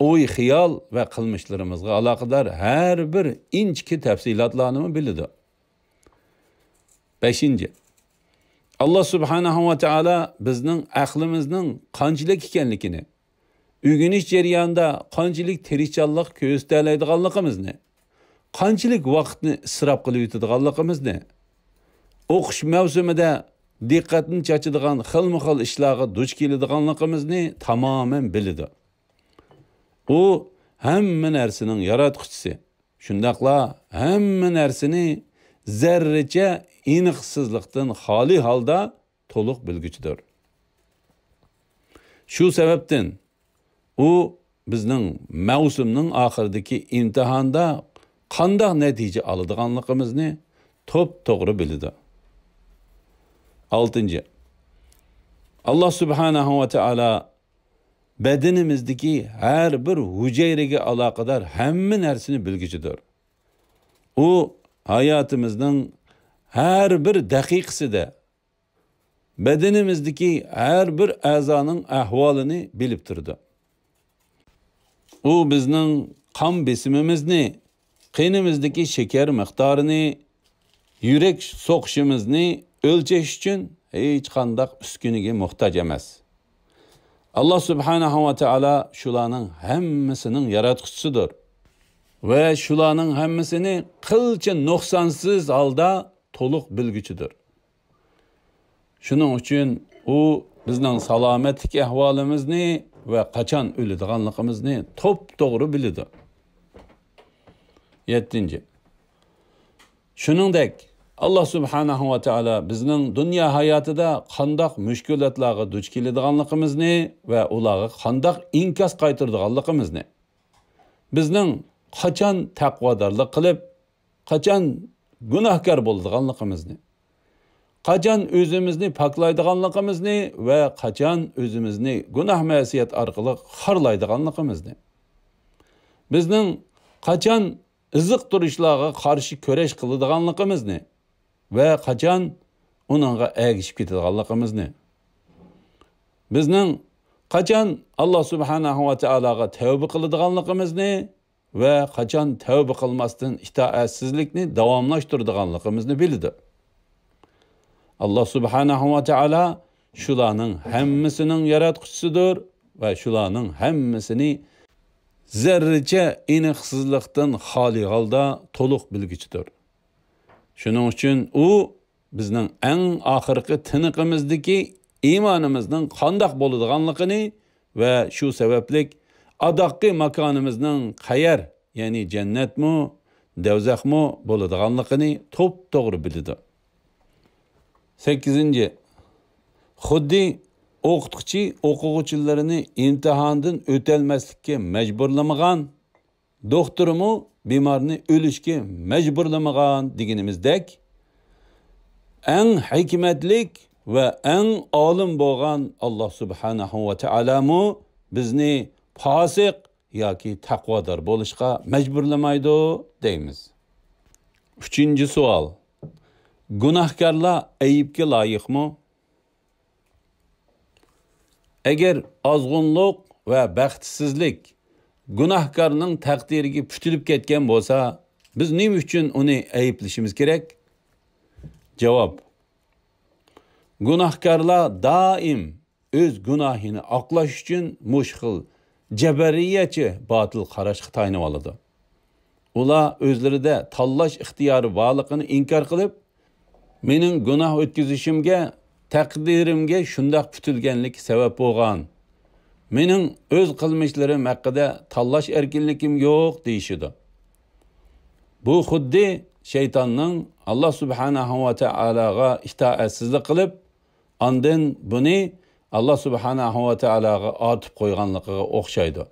ئوي-خىيال ۋە قىلمىشلىرىمىزغا ئالاقىدار ھەر بىر ئىنچىكە تەپسىلاتلارنىمۇ بىلىدۇ. بەشىنچى، ئاللا سۇبھانەھۇ ۋە تائالا بىزنىڭ ئەقلىمىزنىڭ قانچىلىك ئىكەنلىكىنى، ئۆگىنىش جەريانىدا قانچىلىك تىرىشچانلىق كۆرسىتەلەيدىغانلىقىمىزنى، قانچىلىك ۋاقىتنى ئىسراپ قىلىۋېتىدىغانلىقىمىزنى، ئوقۇش مەۋسۇمىدا دىققەتنى چاچىدىغان خىلمۇ خىل ئىشلارغا دۇچ كېلىدىغانلىقىمىزنى تامامەن بىلىدۇ. ئۇ ھەممە نەرسىنىڭ ياراتقۇچىسى، شۇنداقلا ھەممە نەرسىنى زەررىچە ئېنىقسىزلىقتىن خالىي ھالدا تولۇق بىلگۈچىدۇر. شۇ سەۋەبتىن ئۇ بىزنىڭ مەۋسۇمنىڭ ئاخىرىدىكى ئىمتىھاندا قانداق نەتىجە ئالىدىغانلىقىمىزنى توپتوغرا بىلىدۇ. ئالتىنچى، ئاللا سۇبھانەھۇ ۋە تائالا بەدىنىمىزدىكى ھەر بىر ھۈجەيرىگە ئالاقىدار ھەممە نەرسىنى بىلگۈچىدۇر. ئۇ ھاياتىمىزنىڭ ھەر بىر دەقىقىسىدە بەدىنىمىزدىكى ھەر بىر ئەزانىڭ ئەھۋالىنى بىلىپ تۇرىدۇ. ئۇ بىزنىڭ قان بېسىمىمىزنى، قېنىمىزدىكى شېكەر مىقدارىنى، يۈرەك سوقۇشىمىزنى ئۆلچەش ئۈچۈن ھېچقانداق ئۈسكۈنىگە موھتاج ئەمەس. ئاللا سۇبھانەھۇ ۋە تائالا شۇلارنىڭ ھەممىسىنىڭ ياراتقۇچىسىدۇر. ۋە شۇلارنىڭ ھەممىسىنى قىلچە نۇقسانسىز ھالدا تولۇق بىلگۈچىدۇر. شۇنىڭ ئۈچۈن ئۇ بىزنىڭ سالامەتلىك ئەھۋالىمىزنى ۋە قاچان ئۆلىدىغانلىقىمىزنى توپتوغرا بىلىدۇ. يەتتىنچى. شۇنىڭدەك، ئاللا سۇبھانەھۇ ۋە تائالا بىزنىڭ دۇنيا ھاياتىدا قانداق مۈشكۈلاتلارغا دۇچ كېلىدىغانلىقىمىزنى ۋە ئۇلارغا قانداق ئىنكاس قايتۇرىدىغانلىقىمىزنى، بىزنىڭ قاچان تەقۋادارلىق قىلىپ، قاچان گۇناھكار بولىدىغانلىقىمىزنى، قاچان ئۆزىمىزنى پاكلايدىغانلىقىمىزنى ۋە قاچان ئۆزىمىزنى گۇناھ-مەسىيەت ئارقىلىق خارلايدىغانلىقىمىزنى، بىزنىڭ قاچان ئىزىق تۇرۇشلارغا قارشى كۈرەش قىلىدىغانلىقىمىزنى ۋە قاچان ئۇنىڭغا ئەگىشىپ كېتىدىغانلىقىمىزنى، بىزنىڭ قاچان ئاللا سۇبھانەھۇ ۋە تائالاغا تەۋبە قىلىدىغانلىقىمىزنى ۋە قاچان تەۋبە قىلماستىن ئىتائەتسىزلىكنى داۋاملاشتۇرىدىغانلىقىمىزنى بىلىدۇ. ئاللا سۇبھانەھۇ ۋە تائالا شۇلارنىڭ ھەممىسىنىڭ ياراتقۇچىسىدۇر ۋە شۇلارنىڭ ھەممىسىنى زەررىچە ئېنىقسىزلىقتىن خالىي ھالدا تولۇق بىلگۈچىدۇر. شۇنىڭ ئۈچۈن ئۇ بىزنىڭ ئەڭ ئاخىرقى تىنىقىمىزدىكى ئىمانىمىزنىڭ قانداق بولىدىغانلىقىنى ۋە شۇ سەۋەبلىك ئاداققى ماكانىمىزنىڭ قەيەر، يەنى جەننەتمۇ، دەۋزەخمۇ بولىدىغانلىقىنى توپتوغرا بىلىدۇ. سەككىزىنچى، خۇددى ئوقۇتقۇچى ئوقۇغۇچىلىرىنى ئىمتىھاندىن ئۆتەلمەسلىككە مەجبۇرلىمىغان، دوختۇرمۇ بىمارنى ئۆلۈشكە مەجبۇرلىمىغان دېگىنىمىزدەك، ئەڭ ھېكمەتلىك ۋە ئەڭ ئالىم بولغان ئاللا سۇبھانەھۇ ۋە تائالامۇ بىزنى پاسىق ياكى تەقۋادار بولۇشقا مەجبۇرلىمايدۇ دەيمىز. ئۈچىنچى سوئال، گۇناھكارلار ئەيىبكە لايىقمۇ؟ ئەگەر ئازغۇنلۇق ۋە بەختسىزلىك گۇناھكارنىڭ تەقدىرىگە پۈتۈلۈپ كەتكەن بولسا، بىز نېمە ئۈچۈن ئۇنى ئەيىبلىشىمىز كېرەك؟ جاۋاب، گۇناھكارلار دائىم ئۆز گۇناھىنى ئاقلاش ئۈچۈن مۇشۇ خىل جەبەرىيەتچى باتىل قاراشقا تايىنىۋالىدۇ. ئۇلار ئۆزلىرىدە تاللاش ئىختىيارى بارلىقىنى ئىنكار قىلىپ، مېنىڭ گۇناھ ئۆتكۈزۈشۈمگە، تەقدىرىمگە شۇنداق پۈتۈلگەنلىكى سەۋەب بولغان، مېنىڭ ئۆز قىلمىشلىرىم ھەققىدە تاللاش ئەركىنلىكىم يوق دېيىشىدۇ. بۇ خۇددى شەيتاننىڭ ئاللا سۇبھانەھۇ ۋە تائالاغا ئىتائەتسىزلىك قىلىپ، ئاندىن بۇنى ئاللا سۇبھانەھۇ ۋە تائالاغا ئارتىپ قويغانلىقىغا ئوخشايدۇ.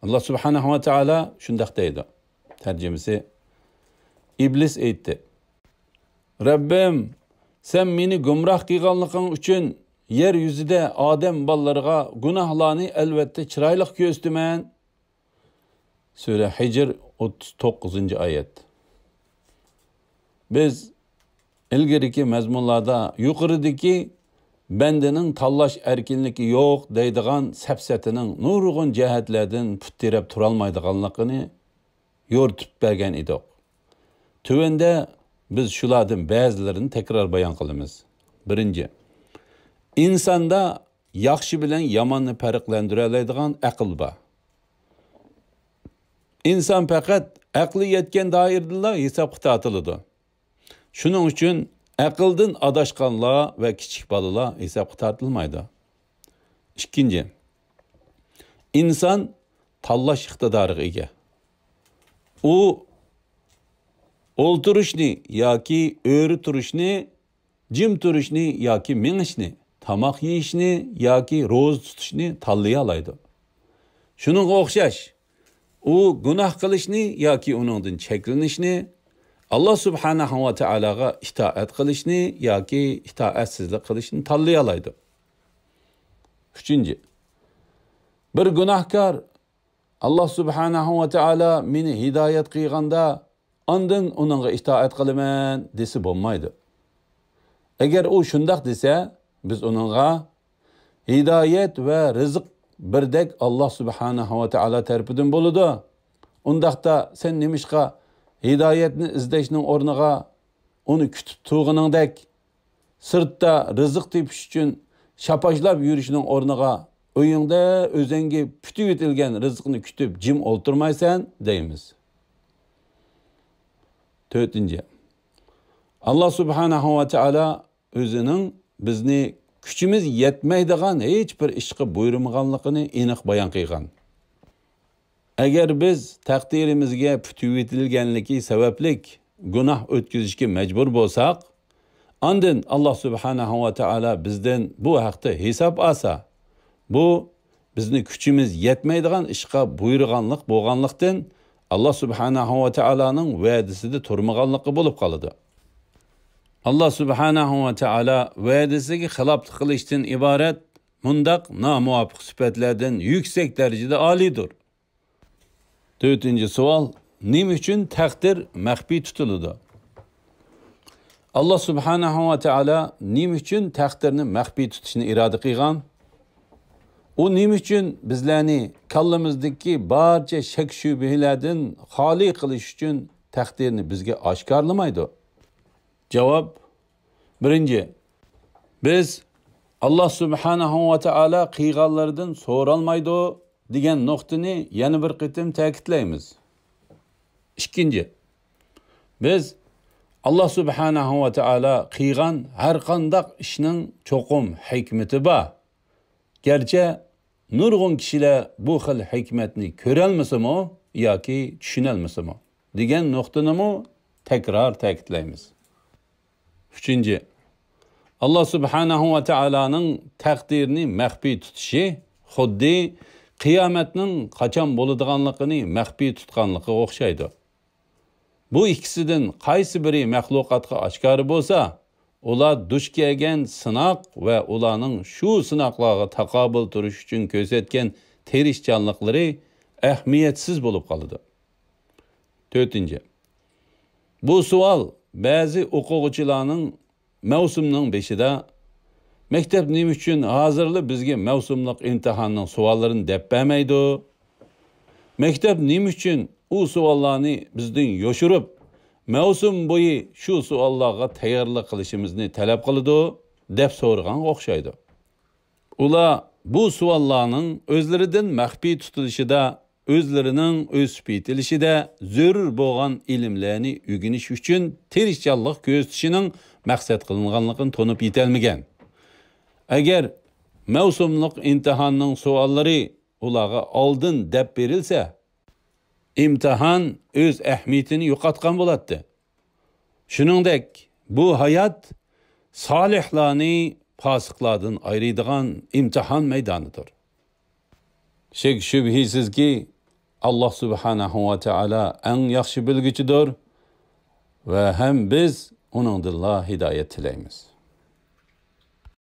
ئاللا سۇبھانەھۇ ۋە تائالا شۇنداق دەيدۇ. تەرجىمىسى، ئىبلىس ئېيتتى: رەببىم، سەن مېنى گۇمراھ قىلغانلىقىڭ ئۈچۈن يەر يۈزىدە ئادەم بالىلىرىغا گۇناھلارنى ئەلۋەتتە چىرايلىق كۆرسىتىمەن. سۈرە ھىجر، ئوتتۇز توققۇزىنچى ئايەت. بىز ئىلگىرىكى مەزمۇنلاردا يۇقىرىدىكى بەندىنىڭ تاللاش ئەركىنلىكى يوق دەيدىغان سەپسەتىنىڭ نۇرغۇن جەھەتلەردىن پۇت تىرەپ تۇرالمايدىغانلىقىنى يورۇتۇپ بەرگەن ئىدۇق. تۆۋەندە بىز شۇلاردىن بەزىلىرىنى تەكرار بايان قىلىمىز. بىرىنچى، ئىنساندا ياخشى بىلەن ياماننى پەرقلەندۈرەلەيدىغان ئەقىل بار. ئىنسان پەقەت ئەقلى يەتكەن دائىرىدىلا ھېسابقا تارتىلىدۇ. شۇنىڭ ئۈچۈن ئەقىلدىن ئاداشقانلار ۋە كىچىك بالىلار ھېسابقا تارتىلمايدۇ. ئىككىنچى، ئىنسان تاللاش ئىقتىدارىغا ئىگە. ئۇ ئولتۇرۇشنى ياكى ئۆرە تۇرۇشنى، جىم تۇرۇشنى ياكى مېڭىشنى، تاماق يېيىشنى ياكى روزا تۇتۇشنى تاللىيالايدۇ. شۇنىڭغا ئوخشاش، ئۇ گۇناھ قىلىشنى ياكى ئۇنىڭدىن چەكلىنىشنى، ئاللا سۇبھانەھۇ ۋە تائالاغا ئىتائەت قىلىشنى ياكى ئىتائەتسىزلىك قىلىشنى تاللىيالايدۇ. ئۈچىنچى، بىر گۇناھكار، ئاللا سۇبھانەھۇ ۋە تائالا مېنى ھىدايەت قىلغاندا، ئاندىن ئۇنىڭغا ئىتائەت قىلىمەن دېسە بولمايدۇ. ئەگەر ئۇ شۇنداق دېسە، بىز ئۇنىڭغا، ھىدايەت ۋە رىزىق بىردەك ئاللا سۇبھانەھۇ ۋە تائالا تەرىپىدىن بولىدۇ. ئۇنداقتا سەن نېمىشقا ھىدايەتنى ئىزدەشنىڭ ئورنىغا ئۇنى كۈتۈپ تۇرغىنىڭدەك، سىرتتا رىزىق تېپىش ئۈچۈن شاپاشلاپ يۈرۈشنىڭ ئورنىغا، ئۆيۈڭدە ئۆزەڭگە پۈتۈۋېتىلگەن رىزىقنى كۈتۈپ جىم ئولتۇرمايسەن دەيمىز. تۆتىنچى، ئاللا سۇبھانەھۇ ۋە تائالا ئۆزىنىڭ بىزنى كۈچىمىز يەتمەيدىغان ھېچ بىر ئىشقا بۇيرۇمىغانلىقىنى ئېنىق بايان قىلغان. ئەگەر بىز تەقدىرىمىزگە پۈتۈۋېتىلگەنلىكى سەۋەبلىك گۇناھ ئۆتكۈزۈشكە مەجبۇر بولساق، ئاندىن ئاللا سۇبھانەھۇ ۋە تائالا بىزدىن بۇ ھەقتە ھېساب ئالسا، بۇ بىزنى كۈچىمىز يەتمەيدىغان ئىشقا بۇيرۇغانلىق بولغانلىقتىن، ئاللا سۇبھانەھۇ ۋە تائالانىڭ ۋەدىسىدە تۇرمىغانلىقى بولۇپ قالىدۇ. ئاللا سۇبھانەھۇ ۋە تائالا ۋەدىسىگە خىلاپلىق قىلىشتىن ئىبارەت مۇنداق نامۇۋاپىق سۈپەتلەردىن يۈكسەك دەرىجىدە ئالىيدۇر. تۆتىنچى سوئال، نېمە ئۈچۈن تەقدىر مەخپىي تۇتۇلىدۇ؟ ئاللا سۇبھانەھۇ ۋە تائالا نېمە ئۈچۈن تەقدىرنى مەخپىي تۇتۇشنى ئىرادە قىلغان؟ ئۇ نېمە ئۈچۈن بىزلەرنى كاللىمىزدىكى بارچە شەك-شۈبھىلەردىن خالىي قىلىش ئۈچۈن تەقدىرنى بىزگە ئاشكارىلىمايدۇ؟ جاۋاب، بىرىنچى، بىز ئاللا سۇبھانەھۇ ۋە تائالا قىلغانلىرىدىن سورالمايدۇ دېگەن نۇقتىنى يەنە بىر قېتىم تەكىتلەيمىز. ئىككىنچى، بىز ئاللا سۇبھانەھۇ ۋە تائالا قىلغان ھەر قانداق ئىشنىڭ چوقۇم ھېكمىتى بار. گەرچە نۇرغۇن كىشىلەر بۇ خىل ھېكمەتنى كۆرەلمىسىمۇ ياكى چۈشىنەلمىسىمۇ دېگەن نۇقتىنىمۇ تەكرار تەكىتلەيمىز. ئۈچىنچى، ئاللا سۇبھانەھۇ ۋە تائالانىڭ تەقدىرنى مەخپىي تۇتۇشى خۇددى قىيامەتنىڭ قاچان بولىدىغانلىقىنى مەخپىي تۇتقانلىقىغا ئوخشايدۇ. بۇ ئىككىسىدىن قايسى بىرى مەخلۇقاتقا ئاشكارا بولسا، ئۇلار دۇچ كەلگەن سىناق ۋە ئۇلارنىڭ شۇ سىناقلارغا تاقابىل تۇرۇش ئۈچۈن كۆرسەتكەن تىرىشچانلىقلىرى ئەھمىيەتسىز بولۇپ قالىدۇ. تۆتىنچى، بۇ سوئال بەزى ئوقۇغۇچىلارنىڭ مەۋسۇمنىڭ بېشىدا، مەكتەپ نېمە ئۈچۈن ھازىرلا بىزگە مەۋسۇملۇق ئىمتىھاننىڭ سوئاللىرىنى دەپ بەرمەيدۇ؟ مەكتەپ نېمە ئۈچۈن ئۇ سوئاللارنى بىزدىن يوشۇرۇپ، مەۋسۇم بويى شۇ سوئاللارغا تەييارلىق قىلىشىمىزنى تەلەپ قىلىدۇ؟ دەپ سورىغانغا ئوخشايدۇ. ئۇلار بۇ سوئاللارنىڭ ئۆزلىرىدىن مەخپىي تۇتۇلۇشىدا، ئۆزلىرىنىڭ ئۆسۈپ يېتىلىشىدە زۆرۈر بولغان ئىلىملەرنى ئۆگىنىش ئۈچۈن تىرىشچانلىق كۆرسىتىشىنىڭ مەقسەت قىلىنغانلىقىنى تونۇپ يېتەلمىگەن. ئەگەر مەۋسۇملۇق ئىمتىھاننىڭ سوئاللىرى ئۇلارغا ئالدىن دەپ بېرىلسە، ئىمتىھان ئۆز ئەھمىيىتىنى يوقاتقان بولاتتى. شۇنىڭدەك، بۇ ھايات سالىھلارنى پاسىقلاردىن ئايرىيدىغان ئىمتىھان مەيدانىدۇر. شەك-شۈبھىسىزكى، ئاللا سۇبھانەھۇ ۋە تائالا ئەڭ ياخشى بىلگۈچىدۇر ۋە ھەم بىز ئۇنىڭدىنلا ھىدايەت تىلەيمىز.